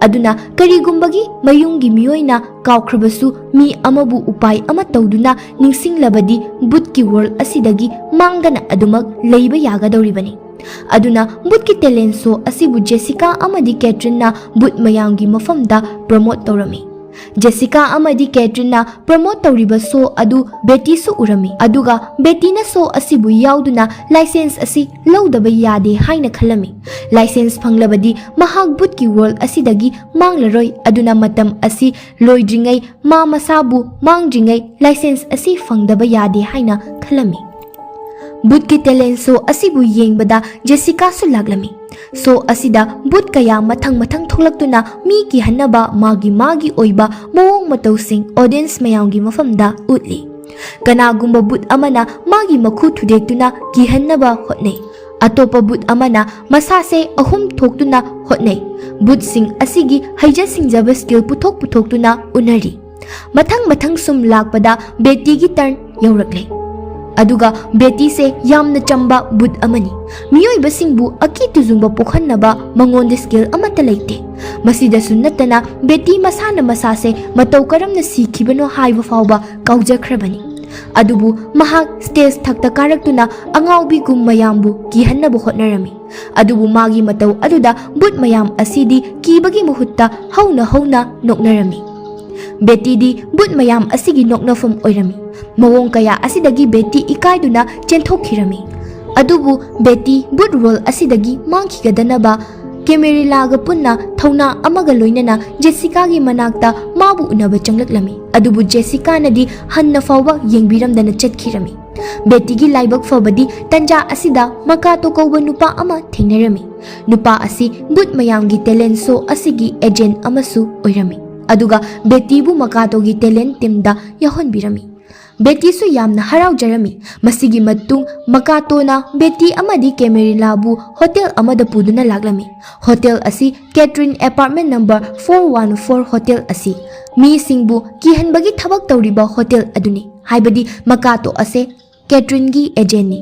ꯑꯗꯨꯅ ꯀꯔꯤꯒꯨꯝꯕꯒꯤ ꯃꯌꯨꯝꯒꯤ ꯃꯤꯑꯣꯏꯅ ꯀꯥꯎꯈ꯭ꯔꯕꯁꯨ ꯃꯤ ꯑꯃꯕꯨ ꯎꯄꯥꯏ ꯑꯃ ꯇꯧꯗꯨꯅ ꯅꯤꯡꯁꯤꯡꯂꯕꯗꯤ ꯕꯨꯠꯀꯤ ꯋꯥꯔꯜ ꯑꯁꯤꯗꯒꯤ ꯃꯥꯡꯗꯅ ꯑꯗꯨꯃꯛ ꯂꯩꯕ ꯌꯥꯒꯗꯧꯔꯤꯕꯅꯤ꯫ ꯑꯗꯨꯅ ꯕꯨꯠꯀꯤ ꯇꯦꯂꯦꯟ ꯁꯣ ꯑꯁꯤꯕꯨ ꯖꯦꯁꯤꯀꯥ ꯑꯃꯗꯤ ꯀꯦꯇ꯭ꯔꯤꯟꯅ ꯕꯨꯠ ꯃꯌꯥꯝꯒꯤ ꯃꯐꯝꯗ ꯄ꯭ꯔꯃꯣꯠ ꯇꯧꯔꯝꯃꯤ꯫ ꯖꯦꯁꯤꯀꯥ ꯑꯃꯗꯤ ꯀꯦꯇ꯭ꯔꯤꯟꯅ ꯄ꯭ꯔꯃꯣꯠ ꯇꯧꯔꯤꯕ ꯁꯣ ꯑꯗꯨ ꯕꯦꯇꯤꯁꯨ ꯎꯔꯝꯃꯤ꯫ ꯑꯗꯨꯒ ꯕꯦꯇꯤꯅ ꯁꯣ ꯑꯁꯤꯕꯨ ꯌꯥꯎꯗꯨꯅ ꯂꯥꯏꯁꯦꯟꯁ ꯑꯁꯤ ꯂꯧꯗꯕ ꯌꯥꯗꯦ ꯍꯥꯏꯅ ꯈꯜꯂꯝꯃꯤ꯫ ꯂꯥꯏꯁꯦꯟꯁ ꯐꯪꯂꯕꯗꯤ ꯃꯍꯥꯛ ꯕꯨꯠꯀꯤ ꯋꯥꯔꯜ ꯑꯁꯤꯗꯒꯤ ꯃꯥꯡꯂꯔꯣꯏ꯫ ꯑꯗꯨꯅ ꯃꯇꯝ ꯑꯁꯤ ꯂꯣꯏꯗ꯭ꯔꯤꯉꯩ, ꯃꯥ ꯃꯁꯥꯕꯨ ꯃꯥꯡꯗ꯭ꯔꯤꯉꯩ ꯂꯥꯏꯁꯦꯟꯁ ꯑꯁꯤ ꯐꯪꯗꯕ ꯌꯥꯗꯦ ꯍꯥꯏꯅ ꯈꯜꯂꯝꯃꯤ꯫ ꯕꯨꯠꯀꯤ ꯇꯦꯂꯦꯟ ꯁꯣ ꯑꯁꯤꯕꯨ ꯌꯦꯡꯕꯗ ꯖꯦꯁꯤꯀꯥꯁꯨ ꯂꯥꯛꯂꯝꯃꯤ꯫ ꯁꯣ ꯑꯁꯤꯗ ꯕꯨꯠ ꯀꯌꯥ ꯃꯊꯪ ꯃꯊꯪ ꯊꯣꯛꯂꯛꯇꯨꯅ ꯃꯤ ꯀꯤꯍꯟꯅꯕ ꯃꯥꯒꯤ ꯃꯥꯒꯤ ꯑꯣꯏꯕ ꯃꯑꯣꯡ ꯃꯇꯧꯁꯤꯡ ꯑꯣꯗꯤꯌꯟꯁ ꯃꯌꯥꯝꯒꯤ ꯃꯐꯝꯗ ꯎꯠꯂꯤ꯫ ꯀꯅꯥꯒꯨꯝꯕ ꯕꯨꯠ ꯑꯃꯅ ꯃꯥꯒꯤ ꯃꯈꯨ ꯊꯨꯗꯦꯛꯇꯨꯅ ꯀꯤꯍꯟꯅꯕ ꯍꯣꯠꯅꯩ꯫ ꯑꯇꯣꯞꯄ ꯕꯨꯠ ꯑꯃꯅ ꯃꯁꯥꯁꯦ ꯑꯍꯨꯝ ꯊꯣꯛꯇꯨꯅ ꯍꯣꯠꯅꯩ꯫ ꯕꯨꯠꯁꯤꯡ ꯑꯁꯤꯒꯤ ꯍꯩꯖ ꯁꯤꯡꯖꯕ ꯁ꯭ꯀꯤꯜ ꯄꯨꯊꯣꯛ ꯄꯨꯊꯣꯛꯇꯨꯅ ꯎꯅꯔꯤ꯫ ꯃꯊꯪ ꯃꯊꯪ ꯁꯨꯝ ꯂꯥꯛꯄꯗ ꯕꯦꯇꯤꯒꯤ ꯇꯔꯟ ꯌꯧꯔꯛꯂꯦ꯫ ꯑꯗꯨꯒ ꯕꯦꯇꯤꯁꯦ ꯌꯥꯝꯅ ꯆꯝꯕ ꯕꯨꯠ ꯑꯃꯅꯤ꯫ ꯃꯤꯑꯣꯏꯕꯁꯤꯡꯕꯨ ꯑꯀꯤ ꯇꯨꯖꯨꯡꯕ ꯄꯣꯛꯍꯟꯅꯕ ꯃꯉꯣꯟꯗ ꯁ꯭ꯀꯤꯜ ꯑꯃꯠꯇ ꯂꯩꯇꯦ꯫ ꯃꯁꯤꯗꯁꯨ ꯅꯠꯇꯅ, ꯕꯦꯇꯤ ꯃꯁꯥꯅ ꯃꯁꯥꯁꯦ ꯃꯇꯧ ꯀꯔꯝꯅ ꯁꯤꯈꯤꯕꯅꯣ ꯍꯥꯏꯕ ꯐꯥꯎꯕ ꯀꯥꯎꯖꯈ꯭ꯔꯕꯅꯤ꯫ ꯑꯗꯨꯕꯨ ꯃꯍꯥꯛ ꯁ꯭ꯇꯦꯖ ꯊꯛꯇ ꯀꯥꯔꯛꯇꯨꯅ ꯑꯉꯥꯎꯕꯤꯒꯨꯝ ꯃꯌꯥꯝꯕꯨ ꯀꯤꯍꯟꯅꯕ ꯍꯣꯠꯅꯔꯝꯃꯤ꯫ ꯑꯗꯨꯕꯨ ꯃꯥꯒꯤ ꯃꯇꯧ ꯑꯗꯨꯗ ꯕꯨꯠ ꯃꯌꯥꯝ ꯑꯁꯤꯗꯤ ꯀꯤꯕꯒꯤ ꯃꯍꯨꯠꯇ ꯍꯧꯅ ꯍꯧꯅ ꯅꯣꯛꯅꯔꯝꯃꯤ꯫ ꯕꯦꯇꯤꯗꯤ ꯕꯨꯠ ꯃꯌꯥꯝ ꯑꯁꯤꯒꯤ ꯅꯣꯛꯅꯐꯝ ꯑꯣꯏꯔꯝꯃꯤ꯫ ꯃꯑꯣꯡ ꯀꯌꯥ ꯑꯁꯤꯗꯒꯤ ꯕꯦꯇꯤ ꯏꯀꯥꯏꯗꯨꯅ ꯆꯦꯟꯊꯣꯛꯈꯤꯔꯝꯃꯤ꯫ ꯑꯗꯨꯕꯨ ꯕꯦꯇꯤ ꯕꯨꯠ ꯋꯥꯔꯜ ꯑꯁꯤꯗꯒꯤ ꯃꯥꯡꯈꯤꯒꯗꯅꯕ ꯀꯦꯃꯦꯔꯤꯂꯥꯒ ꯄꯨꯟꯅ ꯊꯧꯅꯥ ꯑꯃꯒ ꯂꯣꯏꯅꯅ ꯖꯦꯁꯤꯀꯥꯒꯤ ꯃꯅꯥꯛꯇ ꯃꯥꯕꯨ ꯎꯅꯕ ꯆꯪꯂꯛꯂꯝꯃꯤ꯫ ꯑꯗꯨꯕꯨ ꯖꯦꯁꯤꯀꯥꯅꯗꯤ ꯍꯟꯅ ꯐꯥꯎꯕ ꯌꯦꯡꯕꯤꯔꯝꯗꯅ ꯆꯠꯈꯤꯔꯝꯃꯤ꯫ ꯕꯦꯇꯤꯒꯤ ꯂꯥꯏꯕꯛ ꯐꯕꯗꯤ ꯇꯟꯖꯥ ꯑꯁꯤꯗ ꯃꯀꯥꯇꯣ ꯀꯧꯕ ꯅꯨꯄꯥ ꯑꯃ ꯊꯦꯡꯅꯔꯝꯃꯤ꯫ ꯅꯨꯄꯥ ꯑꯁꯤ ꯕꯨꯠ ꯃꯌꯥꯝꯒꯤ ꯇꯦꯂꯦꯟ ꯁꯣ ꯑꯁꯤꯒꯤ ꯑꯦꯖꯦꯟ ꯑꯃꯁꯨ ꯑꯣꯏꯔꯝꯃꯤ꯫ ꯑꯗꯨꯒ ꯕꯦꯇꯤꯕꯨ ꯃꯀꯥꯇꯣꯒꯤ ꯇꯦꯂꯦꯟ ꯇꯤꯝꯗ ꯌꯥꯎꯍꯟꯕꯤꯔꯝꯃꯤ꯫ ꯕꯦꯇꯤꯁꯨ ꯌꯥꯝꯅ ꯍꯔꯥꯎꯖꯔꯝꯃꯤ꯫ ꯃꯁꯤꯒꯤ ꯃꯇꯨꯡ ꯃꯀꯥꯇꯣꯅ ꯕꯦꯇꯤ ꯑꯃꯗꯤ ꯀꯦꯃꯦꯔꯤꯂꯥꯕꯨ ꯍꯣꯇꯦꯜ ꯑꯃꯗ ꯄꯨꯗꯨꯅ ꯂꯥꯛꯂꯝꯃꯤ꯫ ꯍꯣꯇꯦꯜ ꯑꯁꯤ catering apartment number four one four hotel ꯑꯁꯤ ꯃꯤꯁꯤꯡꯕꯨ ꯀꯤꯍꯟꯕꯒꯤ ꯊꯕꯛ ꯇꯧꯔꯤꯕ ꯍꯣꯇꯦꯜ ꯑꯗꯨꯅꯤ꯫ ꯍꯥꯏꯕꯗꯤ ꯃꯀꯥꯇꯣ ꯑꯁꯦ ꯀꯦꯇ꯭ꯔꯤꯟꯒꯤ ꯑꯦꯖꯦꯟꯅꯤ꯫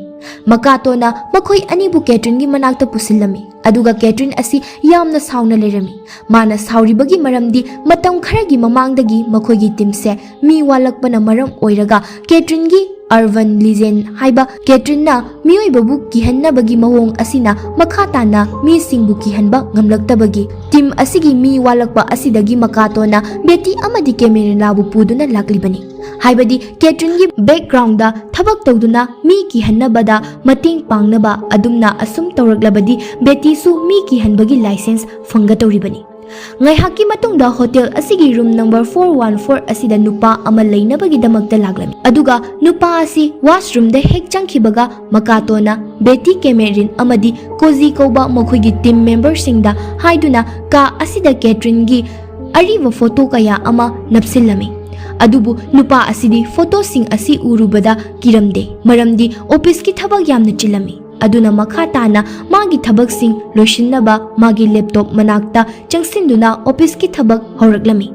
ꯃꯀꯥꯇꯣꯅ ꯃꯈꯣꯏ ꯑꯅꯤꯕꯨ ꯀꯦꯇ꯭ꯔꯤꯟꯒꯤ ꯃꯅꯥꯛꯇ ꯄꯨꯁꯤꯜꯂꯝꯃꯤ꯫ ꯑꯗꯨꯒ ꯀꯦꯇ꯭ꯔꯤꯟ ꯑꯁꯤ ꯌꯥꯝꯅ ꯁꯥꯎꯅ ꯂꯩꯔꯝꯃꯤ꯫ ꯃꯥꯅ ꯁꯥꯎꯔꯤꯕꯒꯤ ꯃꯔꯝꯗꯤ ꯃꯇꯝ ꯈꯔꯒꯤ ꯃꯃꯥꯡꯗꯒꯤ ꯃꯈꯣꯏꯒꯤ ꯇꯤꯝꯁꯦ ꯃꯤ ꯋꯥꯠꯂꯛꯄꯅ ꯃꯔꯝ ꯑꯣꯏꯔꯒ ꯀꯦꯇ꯭ꯔꯤꯟꯒꯤ ꯑꯔꯕꯟ ꯂꯤꯖꯦꯟ ꯍꯥꯏꯕ ꯀꯦꯇ꯭ꯔꯤꯟꯅ ꯃꯤꯑꯣꯏꯕꯕꯨ ꯀꯤꯍꯟꯅꯕꯒꯤ ꯃꯑꯣꯡ ꯑꯁꯤꯅ ꯃꯈꯥ ꯇꯥꯅ ꯃꯤꯁꯤꯡꯕꯨ ꯀꯤꯍꯟꯕ ꯉꯝꯂꯛꯇꯕꯒꯤ ꯇꯤꯝ ꯑꯁꯤꯒꯤ ꯃꯤ ꯋꯥꯠꯂꯛꯄ ꯑꯁꯤꯗꯒꯤ ꯃꯀꯥꯇꯣꯅ ꯕꯦꯇꯤ ꯑꯃꯗꯤ ꯀꯦꯃꯦꯔꯤꯂꯥꯕꯨ ꯄꯨꯗꯨꯅ ꯂꯥꯛꯂꯤꯕꯅꯤ꯫ ꯍꯥꯏꯕꯗꯤ ꯀꯦꯇ꯭ꯔꯤꯟꯒꯤ ꯕꯦꯛꯒ꯭ꯔꯥꯎꯟꯗ ꯊꯕꯛ ꯇꯧꯗꯨꯅ ꯃꯤ ꯀꯤꯍꯟꯅꯕꯗ ꯃꯇꯦꯡ ꯄꯥꯡꯅꯕ꯫ ꯑꯗꯨꯝꯅ ꯑꯁꯨꯝ ꯇꯧꯔꯛꯂꯕꯗꯤ ꯕꯦꯇꯤꯁꯨ ꯃꯤ ꯀꯤꯍꯟꯕꯒꯤ ꯂꯥꯏꯁꯦꯟꯁ ꯐꯪꯒꯗꯧꯔꯤꯕꯅꯤ꯫ ꯉꯥꯏꯍꯥꯛꯀꯤ ꯃꯇꯨꯡꯗ ꯍꯣꯇꯦꯜ ꯑꯁꯤꯒꯤ room number four one four ꯑꯁꯤꯗ ꯅꯨꯄꯥ ꯑꯃ ꯂꯩꯅꯕꯒꯤꯗꯃꯛꯇ ꯂꯥꯛꯂꯝꯃꯤ꯫ ꯑꯗꯨꯒ ꯅꯨꯄꯥ ꯑꯁꯤ ꯋꯥꯁꯔꯨꯝꯗ ꯍꯦꯛ ꯆꯪꯈꯤꯕꯒ ꯃꯀꯥꯇꯣꯅ ꯕꯦꯇꯤ, ꯀꯦꯃꯦꯔꯤꯟ ꯑꯃꯗꯤ ꯀꯣꯖꯤ ꯀꯧꯕ ꯃꯈꯣꯏꯒꯤ ꯇꯤꯝ ꯃꯦꯝꯕꯔꯁꯤꯡꯗ ꯍꯥꯏꯗꯨꯅ ꯀꯥ ꯑꯁꯤꯗ ꯀꯦꯇ꯭ꯔꯤꯟꯒꯤ ꯑꯔꯤꯕ ꯐꯣꯇꯣ ꯀꯌꯥ ꯑꯃ ꯅꯞꯁꯤꯜꯂꯝꯃꯤ꯫ ꯑꯗꯨꯕꯨ ꯅꯨꯄꯥ ꯑꯁꯤꯗꯤ ꯐꯣꯇꯣꯁꯤꯡ ꯑꯁꯤ ꯎꯔꯨꯕꯗ ꯀꯤꯔꯝꯗꯦ, ꯃꯔꯝꯗꯤ ꯑꯣꯐꯤꯁꯀꯤ ꯊꯕꯛ ꯌꯥꯝꯅ ꯆꯤꯜꯂꯝꯃꯤ꯫ ꯑꯗꯨꯅ ꯃꯈꯥ ꯇꯥꯅ ꯃꯥꯒꯤ ꯊꯕꯛꯁꯤꯡ ꯂꯣꯏꯁꯤꯟꯅꯕ ꯃꯥꯒꯤ ꯂꯦꯞꯇꯣꯞ ꯃꯅꯥꯛꯇ ꯆꯪꯁꯤꯟꯗꯨꯅ ꯑꯣꯐꯤꯁꯀꯤ ꯊꯕꯛ ꯍꯧꯔꯛꯂꯝꯃꯤ꯫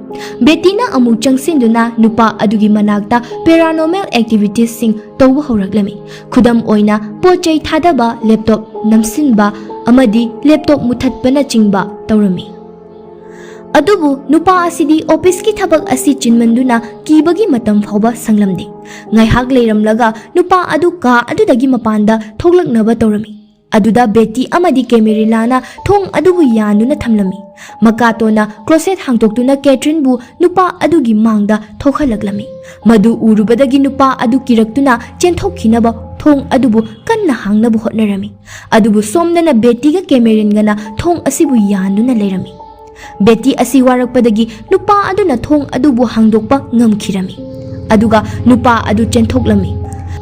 ꯕꯦꯇꯤꯅ ꯑꯃꯨꯛ ꯆꯪꯁꯤꯟꯗꯨꯅ ꯅꯨꯄꯥ ꯑꯗꯨꯒꯤ ꯃꯅꯥꯛꯇ ꯄꯦꯔꯥꯅꯣꯔꯃꯦꯜ ꯑꯦꯛꯇꯤꯚꯤꯇꯤꯁꯁꯤꯡ ꯇꯧꯕ ꯍꯧꯔꯛꯂꯝꯃꯤ꯫ ꯈꯨꯗꯝ ꯑꯣꯏꯅ, ꯄꯣꯠ ꯆꯩ ꯊꯥꯗꯕ, ꯂꯦꯞꯇꯣꯞ ꯅꯝꯁꯤꯟꯕ ꯑꯃꯗꯤ ꯂꯦꯞꯇꯣꯞ ꯃꯨꯊꯠꯄꯅꯆꯤꯡꯕ ꯇꯧꯔꯝꯃꯤ꯫ ꯑꯗꯨꯕꯨ ꯅꯨꯄꯥ ꯑꯁꯤꯗꯤ ꯑꯣꯐꯤꯁꯀꯤ ꯊꯕꯛ ꯑꯁꯤ ꯆꯤꯟꯃꯟꯗꯨꯅ ꯀꯤꯕꯒꯤ ꯃꯇꯝ ꯐꯥꯎꯕ ꯁꯪꯂꯝꯗꯦ꯫ ꯉꯥꯏꯍꯥꯛ ꯂꯩꯔꯝꯂꯒ ꯅꯨꯄꯥ ꯑꯗꯨ ꯀꯥ ꯑꯗꯨꯗꯒꯤ ꯃꯄꯥꯟꯗ ꯊꯣꯛꯂꯛꯅꯕ ꯇꯧꯔꯝꯃꯤ꯫ ꯑꯗꯨꯗ ꯕꯦꯇꯤ ꯑꯃꯗꯤ ꯀꯦꯃꯦꯔꯤꯂꯥꯅ ꯊꯣꯡ ꯑꯗꯨꯕꯨ ꯌꯥꯟꯗꯨꯅ ꯊꯝꯂꯝꯃꯤ꯫ ꯃꯀꯥꯇꯣꯅ ꯀ꯭ꯂꯣꯁꯦꯠ ꯍꯥꯡꯗꯣꯛꯇꯨꯅ ꯀꯦꯊ꯭ꯔꯤꯟꯕꯨ ꯅꯨꯄꯥ ꯑꯗꯨꯒꯤ ꯃꯥꯡꯗ ꯊꯣꯛꯍꯜꯂꯛꯂꯝꯃꯤ꯫ ꯃꯗꯨ ꯎꯔꯨꯕꯗꯒꯤ ꯅꯨꯄꯥ ꯑꯗꯨ ꯀꯤꯔꯛꯇꯨꯅ ꯆꯦꯟꯊꯣꯛꯈꯤꯅꯕ ꯊꯣꯡ ꯑꯗꯨꯕꯨ ꯀꯟꯅ ꯍꯥꯡꯅꯕ ꯍꯣꯠꯅꯔꯝꯃꯤ꯫ ꯑꯗꯨꯕꯨ ꯁꯣꯝꯗꯅ ꯕꯦꯇꯤꯒ ꯀꯦꯃꯦꯔꯤꯟꯒꯅ ꯊꯣꯡ ꯑꯁꯤꯕꯨ ꯌꯥꯟꯗꯨꯅ ꯂꯩꯔꯝꯃꯤ꯫ ꯕꯦꯇꯤ ꯑꯁꯤ ꯋꯥꯔꯛꯄꯗꯒꯤ ꯅꯨꯄꯥ ꯑꯗꯨꯅ ꯊꯣꯡ ꯑꯗꯨꯕꯨ ꯍꯥꯡꯗꯣꯛꯄ ꯉꯝꯈꯤꯔꯝꯃꯤ꯫ ꯑꯗꯨꯒ ꯅꯨꯄꯥ ꯑꯗꯨ ꯆꯦꯟꯊꯣꯛꯂꯝꯃꯤ꯫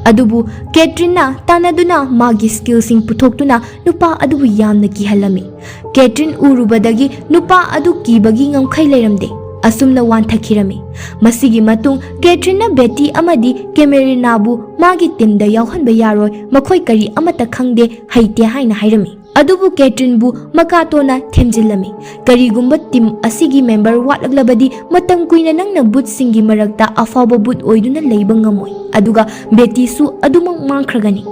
ꯑꯗꯨꯕꯨ ꯀꯦꯇ꯭ꯔꯤꯟꯅ ꯇꯥꯟꯅꯗꯨꯅ ꯃꯥꯒꯤ ꯁ꯭ꯀꯤꯜꯁꯤꯡ ꯄꯨꯊꯣꯛꯇꯨꯅ ꯅꯨꯄꯥ ꯑꯗꯨꯕꯨ ꯌꯥꯝꯅ ꯀꯤꯍꯜꯂꯝꯃꯤ꯫ ꯀꯦꯇ꯭ꯔꯤꯟ ꯎꯔꯨꯕꯗꯒꯤ ꯅꯨꯄꯥ ꯑꯗꯨ ꯀꯤꯕꯒꯤ ꯉꯝꯈꯩ ꯂꯩꯔꯝꯗꯦ꯫ ꯑꯁꯨꯝꯅ ꯋꯥꯟꯊꯈꯤꯔꯝꯃꯤ꯫ ꯃꯁꯤꯒꯤ ꯃꯇꯨꯡ ꯀꯦꯇ꯭ꯔꯤꯟꯅ ꯕꯦꯇꯤ ꯑꯃꯗꯤ ꯀꯦꯃꯦꯔꯤꯅꯥꯕꯨ ꯃꯥꯒꯤ ꯇꯤꯝꯗ ꯌꯥꯎꯍꯟꯕ ꯌꯥꯔꯣꯏ, ꯃꯈꯣꯏ ꯀꯔꯤ ꯑꯃꯠꯇ ꯈꯪꯗꯦ, ꯍꯩꯇꯦ ꯍꯥꯏꯅ ꯍꯥꯏꯔꯝꯃꯤ꯫ ꯑꯗꯨꯕꯨ ꯀꯦꯇ꯭ꯔꯤꯟꯕꯨ ꯃꯀꯥꯇꯣꯅ ꯊꯦꯝꯖꯤꯜꯂꯝꯃꯤ꯫ "ꯀꯔꯤꯒꯨꯝꯕ ꯇꯤꯝ ꯑꯁꯤꯒꯤ ꯃꯦꯝꯕꯔ ꯋꯥꯠꯂꯛꯂꯕꯗꯤ ꯃꯇꯝ ꯀꯨꯏꯅ ꯅꯪꯅ ꯕꯨꯠꯁꯤꯡꯒꯤ ꯃꯔꯛꯇ ꯑꯐꯥꯎꯕ ꯕꯨꯠ ꯑꯣꯏꯗꯨꯅ ꯂꯩꯕ ꯉꯝꯃꯣꯏ, ꯑꯗꯨꯒ ꯕꯦꯇꯤꯁꯨ ꯑꯗꯨꯃꯛ ꯃꯥꯡꯈ꯭ꯔꯒꯅꯤ꯫"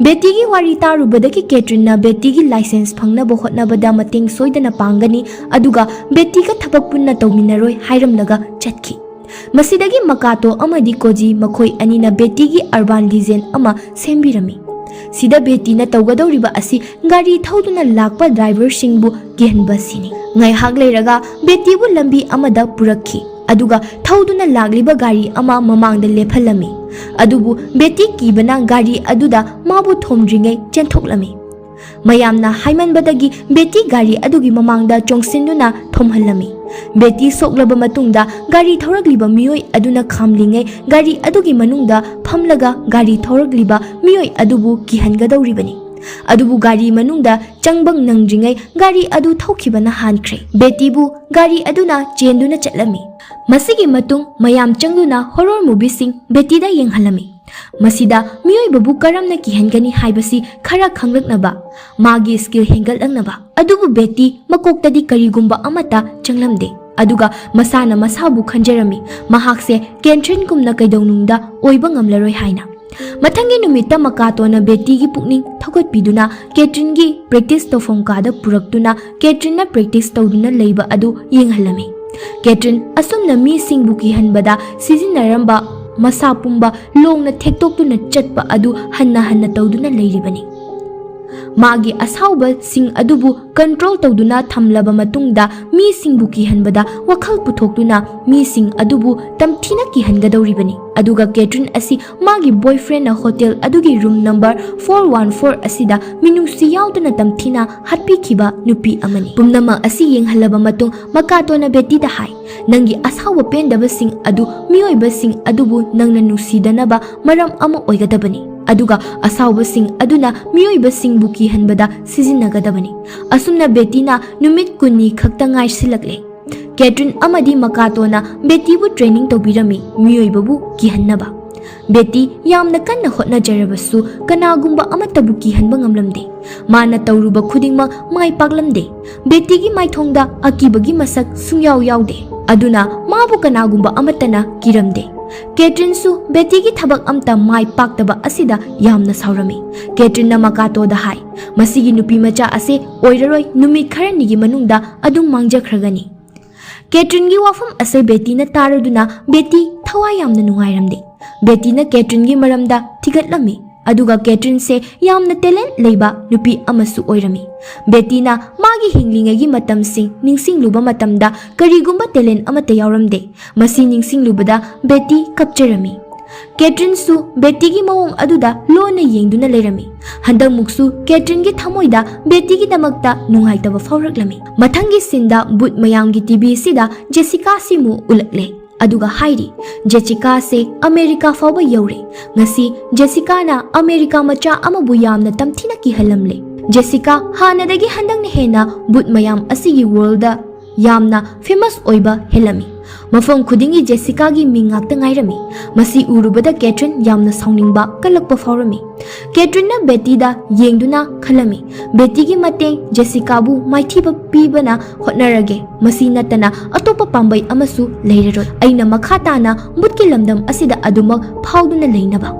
ꯕꯦꯇꯤꯒꯤ ꯋꯥꯔꯤ ꯇꯥꯔꯨꯕꯗꯒꯤ ꯀꯦꯇ꯭ꯔꯤꯟꯅ ꯕꯦꯇꯤꯒꯤ ꯂꯥꯏꯁꯦꯟꯁ ꯐꯪꯅꯕ ꯍꯣꯠꯅꯕꯗ ꯃꯇꯦꯡ ꯁꯣꯏꯗꯅ ꯄꯥꯡꯒꯅꯤ, ꯑꯗꯨꯒ ꯕꯦꯇꯤꯒ ꯊꯕꯛ ꯄꯨꯟꯅ ꯇꯧꯃꯤꯟꯅꯔꯣꯏ ꯍꯥꯏꯔꯝꯂꯒ ꯆꯠꯈꯤ꯫ ꯃꯁꯤꯗꯒꯤ ꯃꯀꯥꯇꯣ ꯑꯃꯗꯤ ꯀꯣꯖꯤ ꯃꯈꯣꯏ ꯑꯅꯤꯅ ꯕꯦꯇꯤꯒꯤ ꯑꯔꯕꯥꯟ ꯂꯤꯖꯦꯟ ꯑꯃ ꯁꯦꯝꯕꯤꯔꯝꯃꯤ꯫ ꯁꯤꯗ ꯕꯦꯇꯤꯅ ꯇꯧꯒꯗꯧꯔꯤꯕ ꯑꯁꯤ ꯒꯥꯔꯤ ꯊꯧꯗꯨꯅ ꯂꯥꯛꯄ ꯗ꯭ꯔꯥꯏꯚꯔꯁꯤꯡꯕꯨ ꯀꯤꯍꯟꯕ ꯑꯁꯤꯅꯤ꯫ ꯉꯥꯏꯍꯥꯛ ꯂꯩꯔꯒ ꯕꯦꯇꯤꯕꯨ ꯂꯝꯕꯤ ꯑꯃꯗ ꯄꯨꯔꯛꯈꯤ, ꯑꯗꯨꯒ ꯊꯧꯗꯨꯅ ꯂꯥꯛꯂꯤꯕ ꯒꯥꯔꯤ ꯑꯃ ꯃꯃꯥꯡꯗ ꯂꯦꯞꯍꯜꯂꯝꯃꯤ꯫ ꯑꯗꯨꯕꯨ ꯕꯦꯇꯤ ꯀꯤꯕꯅ ꯒꯥꯔꯤ ꯑꯗꯨꯗ ꯃꯥꯕꯨ ꯊꯣꯝꯗ꯭ꯔꯤꯉꯩ ꯆꯦꯟꯊꯣꯛꯂꯝꯃꯤ꯫ ꯃꯌꯥꯝꯅ ꯍꯥꯏꯃꯟꯕꯗꯒꯤ ꯕꯦꯇꯤ ꯒꯥꯔꯤ ꯑꯗꯨꯒꯤ ꯃꯃꯥꯡꯗ ꯆꯣꯡꯁꯤꯟꯗꯨꯅ ꯊꯣꯝꯍꯜꯂꯝꯃꯤ꯫ ꯕꯦꯇꯤ ꯁꯣꯛꯂꯕ ꯃꯇꯨꯡꯗ ꯒꯥꯔꯤ ꯊꯧꯔꯛꯂꯤꯕ ꯃꯤꯑꯣꯏ ꯑꯗꯨꯅ ꯈꯥꯝꯂꯤꯉꯩ ꯒꯥꯔꯤ ꯑꯗꯨꯒꯤ ꯃꯅꯨꯡꯗ ꯐꯝꯂꯒ ꯒꯥꯔꯤ ꯊꯧꯔꯛꯂꯤꯕ ꯃꯤꯑꯣꯏ ꯑꯗꯨꯕꯨ ꯀꯤꯍꯟꯒꯗꯧꯔꯤꯕꯅꯤ꯫ ꯑꯗꯨꯕꯨ ꯒꯥꯔꯤ ꯃꯅꯨꯡꯗ ꯆꯪꯕ ꯅꯪꯗ꯭ꯔꯤꯉꯩ ꯒꯥꯔꯤ ꯑꯗꯨ ꯊꯧꯈꯤꯕꯅ ꯍꯥꯟꯈ꯭ꯔꯦ꯫ ꯕꯦꯇꯤꯕꯨ ꯒꯥꯔꯤ ꯑꯗꯨꯅ ꯆꯦꯟꯗꯨꯅ ꯆꯠꯂꯝꯃꯤ꯫ ꯃꯁꯤꯒꯤ ꯃꯇꯨꯡ ꯃꯌꯥꯝ ꯆꯪꯗꯨꯅ ꯍꯣꯔꯣꯔ ꯃꯨꯚꯤꯁꯤꯡ ꯕꯦꯇꯤꯗ ꯌꯦꯡꯍꯜꯂꯝꯃꯤ꯫ ꯃꯁꯤꯗ ꯃꯤꯑꯣꯏꯕꯕꯨ ꯀꯔꯝꯅ ꯀꯤꯍꯟꯒꯅꯤ ꯍꯥꯏꯕꯁꯤ ꯈꯔ ꯈꯪꯂꯛꯅꯕ, ꯃꯥꯒꯤ skill ꯍꯦꯟꯒꯠꯂꯛꯅꯕ꯫ ꯑꯗꯨꯕꯨ ꯕꯦꯇꯤ ꯃꯀꯣꯛꯇꯗꯤ ꯀꯔꯤꯒꯨꯝꯕ ꯑꯃꯠꯇ ꯆꯪꯂꯝꯗꯦ꯫ ꯑꯗꯨꯒ ꯃꯁꯥꯅ ꯃꯁꯥꯕꯨ ꯈꯟꯖꯔꯝꯃꯤ, ꯃꯍꯥꯛꯁꯦ ꯀꯦꯊ꯭ꯔꯤꯟꯒꯨꯝꯅ ꯀꯩꯗꯧꯅꯨꯡꯗ ꯑꯣꯏꯕ ꯉꯝꯂꯔꯣꯏ ꯍꯥꯏꯅ꯫ ꯃꯊꯪꯒꯤ ꯅꯨꯃꯤꯠꯇ ꯃꯀꯥꯇꯣꯅ ꯕꯦꯇꯤꯒꯤ ꯄꯨꯛꯅꯤꯡ ꯊꯧꯒꯠꯄꯤꯗꯨꯅ ꯀꯦꯊ꯭ꯔꯤꯟꯒꯤ practice ꯇꯧꯐꯝ ꯀꯥꯗ ꯄꯨꯔꯛꯇꯨꯅ ꯀꯦꯊ꯭ꯔꯤꯟꯅ practice ꯇꯧꯗꯨꯅ ꯂꯩꯕ ꯑꯗꯨ ꯌꯦꯡꯍꯜꯂꯝꯃꯤ꯫ ꯀꯦꯊ꯭ꯔꯤꯟ ꯑꯁꯨꯝꯅ ꯃꯤꯁꯤꯡꯕꯨ ꯀꯤꯍꯟꯕꯗ ꯁꯤꯖꯤꯟꯅꯔꯝꯕ ꯃꯁꯥ ꯄꯨꯝꯕ ꯂꯣꯡꯅ ꯊꯦꯛꯇꯣꯛꯇꯨꯅ ꯆꯠꯄ ꯑꯗꯨ ꯍꯟꯅ ꯍꯟꯅ ꯇꯧꯗꯨꯅ ꯂꯩꯔꯤꯕꯅꯤ꯫ ꯃꯥꯒꯤ ꯑꯁꯥꯎꯕꯁꯤꯡ ꯑꯗꯨꯕꯨ control ꯇꯧꯗꯨꯅ ꯊꯝꯂꯕ ꯃꯇꯨꯡꯗ ꯃꯤꯁꯤꯡꯕꯨ ꯀꯤꯍꯟꯕꯗ ꯋꯥꯈꯜ ꯄꯨꯊꯣꯛꯇꯨꯅ ꯃꯤꯁꯤꯡ ꯑꯗꯨꯕꯨ ꯇꯝꯊꯤꯅ ꯀꯤꯍꯟꯒꯗꯧꯔꯤꯕꯅꯤ꯫ ꯑꯗꯨꯒ ꯀꯦꯊ꯭ꯔꯤꯟ ꯑꯁꯤ ꯃꯥꯒꯤ boyfriendꯅ hotel ꯑꯗꯨꯒꯤ room number four one four ꯑꯁꯤꯗ ꯃꯤꯅꯨꯡꯁꯤ ꯌꯥꯎꯗꯅ ꯇꯝꯊꯤꯅ ꯍꯥꯠꯄꯤꯈꯤꯕ ꯅꯨꯄꯤ ꯑꯃꯅꯤ꯫ ꯄꯨꯝꯅꯃꯛ ꯑꯁꯤ ꯌꯦꯡꯍꯜꯂꯕ ꯃꯇꯨꯡ ꯃꯀꯥꯇꯣꯅ ꯕꯦꯇꯤꯗ ꯍꯥꯏ, "ꯅꯪꯒꯤ ꯑꯁꯥꯎꯕ ꯄꯦꯟꯗꯕꯁꯤꯡ ꯑꯗꯨ ꯃꯤꯑꯣꯏꯕꯁꯤꯡ ꯑꯗꯨꯕꯨ ꯅꯪꯅ ꯅꯨꯡꯁꯤꯗꯅꯕ ꯃꯔꯝ ꯑꯃ ꯑꯣꯏꯒꯗꯕꯅꯤ, ꯑꯗꯨꯒ ꯑꯁꯥꯎꯕꯁꯤꯡ ꯑꯗꯨꯅ ꯃꯤꯑꯣꯏꯕꯁꯤꯡꯕꯨ ꯀꯤꯍꯟꯕꯗ ꯁꯤꯖꯤꯟꯅꯒꯗꯕꯅꯤ꯫" ꯑꯁꯨꯝꯅ ꯕꯦꯇꯤꯅ ꯅꯨꯃꯤꯠ ꯀꯨꯟꯅꯤ ꯈꯛꯇ ꯉꯥꯏꯁꯤꯜꯂꯛꯂꯦ꯫ ꯀꯦꯊ꯭ꯔꯤꯟ ꯑꯃꯗꯤ ꯃꯀꯥꯇꯣꯅ ꯕꯦꯇꯤꯕꯨ training ꯇꯧꯕꯤꯔꯝꯃꯤ, ꯃꯤꯑꯣꯏꯕꯕꯨ ꯀꯤꯍꯟꯅꯕ꯫ ꯕꯦꯇꯤ ꯌꯥꯝꯅ ꯀꯟꯅ ꯍꯣꯠꯅꯖꯔꯕꯁꯨ ꯀꯅꯥꯒꯨꯝꯕ ꯑꯃꯠꯇꯕꯨ ꯀꯤꯍꯟꯕ ꯉꯝꯂꯝꯗꯦ꯫ ꯃꯥꯅ ꯇꯧꯔꯨꯕ ꯈꯨꯗꯤꯡꯃꯛ ꯃꯥꯏ ꯄꯥꯛꯂꯝꯗꯦ꯫ ꯕꯦꯇꯤꯒꯤ ꯃꯥꯏꯊꯣꯡꯗ ꯑꯀꯤꯕꯒꯤ ꯃꯁꯛ ꯁꯨꯡꯌꯥꯎ ꯌꯥꯎꯗꯦ꯫ ꯑꯗꯨꯅ ꯃꯥꯕꯨ ꯀꯅꯥꯒꯨꯝꯕ ꯑꯃꯠꯇꯅ ꯀꯤꯔꯝꯗꯦ꯫ ꯀꯦꯊ꯭ꯔꯤꯟꯁꯨ ꯕꯦꯇꯤꯒꯤ ꯊꯕꯛ ꯑꯝꯇ ꯃꯥꯏ ꯄꯥꯛꯇꯕ ꯑꯁꯤꯗ ꯌꯥꯝꯅ ꯁꯥꯎꯔꯝꯃꯤ꯫ ꯀꯦꯊ꯭ꯔꯤꯟꯅ ꯃꯀꯥꯇꯣꯗ ꯍꯥꯏ, "ꯃꯁꯤꯒꯤ ꯅꯨꯄꯤ ꯃꯆꯥ ꯑꯁꯤ ꯑꯣꯏꯔꯔꯣꯏ, ꯅꯨꯃꯤꯠ ꯈꯔꯅꯤꯒꯤ ꯃꯅꯨꯡꯗ ꯑꯗꯨꯝ ꯃꯥꯡꯖꯈ꯭ꯔꯒꯅꯤ꯫" ꯀꯦꯊ꯭ꯔꯤꯟꯒꯤ ꯋꯥꯐꯝ ꯑꯁꯦ ꯕꯦꯇꯤꯅ ꯇꯥꯔꯗꯨꯅ ꯕꯦꯇꯤ ꯊꯋꯥꯏ ꯌꯥꯝꯅ ꯅꯨꯡꯉꯥꯏꯔꯝꯗꯦ꯫ ꯕꯦꯇꯤꯅ ꯀꯦꯊ꯭ꯔꯤꯟꯒꯤ ꯃꯔꯝꯗ ꯊꯤꯒꯠꯂꯝꯃꯤ, ꯑꯗꯨꯒ ꯀꯦꯊ꯭ꯔꯤꯟꯁꯦ ꯌꯥꯝꯅ talent ꯂꯩꯕ ꯅꯨꯄꯤ ꯑꯃꯁꯨ ꯑꯣꯏꯔꯝꯃꯤ꯫ ꯕꯦꯇꯤꯅ ꯃꯥꯒꯤ ꯍꯤꯡꯂꯤꯉꯩꯒꯤ ꯃꯇꯝꯁꯤꯡ ꯅꯤꯡꯁꯤꯡꯂꯨꯕ ꯃꯇꯝꯗ ꯀꯔꯤꯒꯨꯝꯕ talent ꯑꯃꯠꯇ ꯌꯥꯎꯔꯝꯗꯦ꯫ ꯃꯁꯤ ꯅꯤꯡꯁꯤꯡꯂꯨꯕꯗ ꯕꯦꯇꯤ ꯀꯞꯆꯔꯝꯃꯤ꯫ ꯀꯦꯊ꯭ꯔꯤꯟꯁꯨ ꯕꯦꯇꯤꯒꯤ ꯃꯑꯣꯡ ꯑꯗꯨꯗ ꯂꯣꯟꯅ ꯌꯦꯡꯗꯨꯅ ꯂꯩꯔꯝꯃꯤ꯫ ꯍꯟꯗꯛꯃꯨꯛꯁꯨ ꯀꯦꯊ꯭ꯔꯤꯟꯒꯤ ꯊꯃꯣꯏꯗ ꯕꯦꯇꯤꯒꯤꯗꯃꯛꯇ ꯅꯨꯡꯉꯥꯏꯇꯕ ꯐꯥꯎꯔꯛꯂꯝꯃꯤ꯫ ꯃꯊꯪꯒꯤ sceneꯗ ꯕꯨꯠ ꯃꯌꯥꯝꯒꯤ ꯇꯤꯚꯤꯁꯤꯗ ꯖꯦꯁꯤꯀꯥ ꯁꯤꯃꯨ ꯎꯠꯂꯛꯂꯦ꯫ ꯑꯗꯨꯒ ꯍꯥꯏꯔꯤ, "ꯖꯦꯁꯤꯀꯥꯁꯦ ꯑꯃꯦꯔꯤꯀꯥ ꯐꯥꯎꯕ ꯌꯧꯔꯦ꯫ ꯉꯁꯤ ꯖꯦꯁꯤꯀꯥꯅ ꯑꯃꯦꯔꯤꯀꯥ ꯃꯆꯥ ꯑꯃꯕꯨ ꯌꯥꯝꯅ ꯇꯝꯊꯤꯅ ꯀꯤꯍꯜꯂꯝꯂꯦ꯫" ꯖꯦꯁꯤꯀꯥ ꯍꯥꯟꯅꯗꯒꯤ ꯍꯟꯗꯛꯅ ꯍꯦꯟꯅ ꯕꯨꯠ ꯃꯌꯥꯝ ꯑꯁꯤꯒꯤ worldꯗ ꯌꯥꯝꯅ famous ꯑꯣꯏꯕ ꯍꯦꯜꯂꯝꯃꯤ꯫ ꯃꯐꯝ ꯈꯨꯗꯤꯡꯒꯤ ꯖꯦꯁꯤꯀꯥꯒꯤ ꯃꯤꯡ ꯉꯥꯛꯇ ꯉꯥꯏꯔꯝꯃꯤ꯫ ꯃꯁꯤ ꯎꯔꯨꯕꯗ ꯀꯦꯊ꯭ꯔꯤꯟ ꯌꯥꯝꯅ ꯁꯥꯎꯅꯤꯡꯕ ꯀꯜꯂꯛꯄ ꯐꯥꯎꯔꯝꯃꯤ꯫ ꯀꯦꯊ꯭ꯔꯤꯟꯅ ꯕꯦꯇꯤꯗ ꯌꯦꯡꯗꯨꯅ ꯈꯜꯂꯝꯃꯤ, "ꯕꯦꯇꯤꯒꯤ ꯃꯇꯦꯡ ꯖꯦꯁꯤꯀꯥꯕꯨ ꯃꯥꯏꯊꯤꯕ ꯄꯤꯕꯅ ꯍꯣꯠꯅꯔꯒꯦ꯫ ꯃꯁꯤ ꯅꯠꯇꯅ ꯑꯇꯣꯞꯄ ꯄꯥꯝꯕꯩ ꯑꯃꯁꯨ ꯂꯩꯔꯔꯣꯏ꯫ ꯑꯩꯅ ꯃꯈꯥ ꯇꯥꯅ ꯕꯨꯠꯀꯤ ꯂꯝꯗꯝ ꯑꯁꯤꯗ ꯑꯗꯨꯃꯛ ꯐꯥꯎꯗꯨꯅ ꯂꯩꯅꯕ꯫"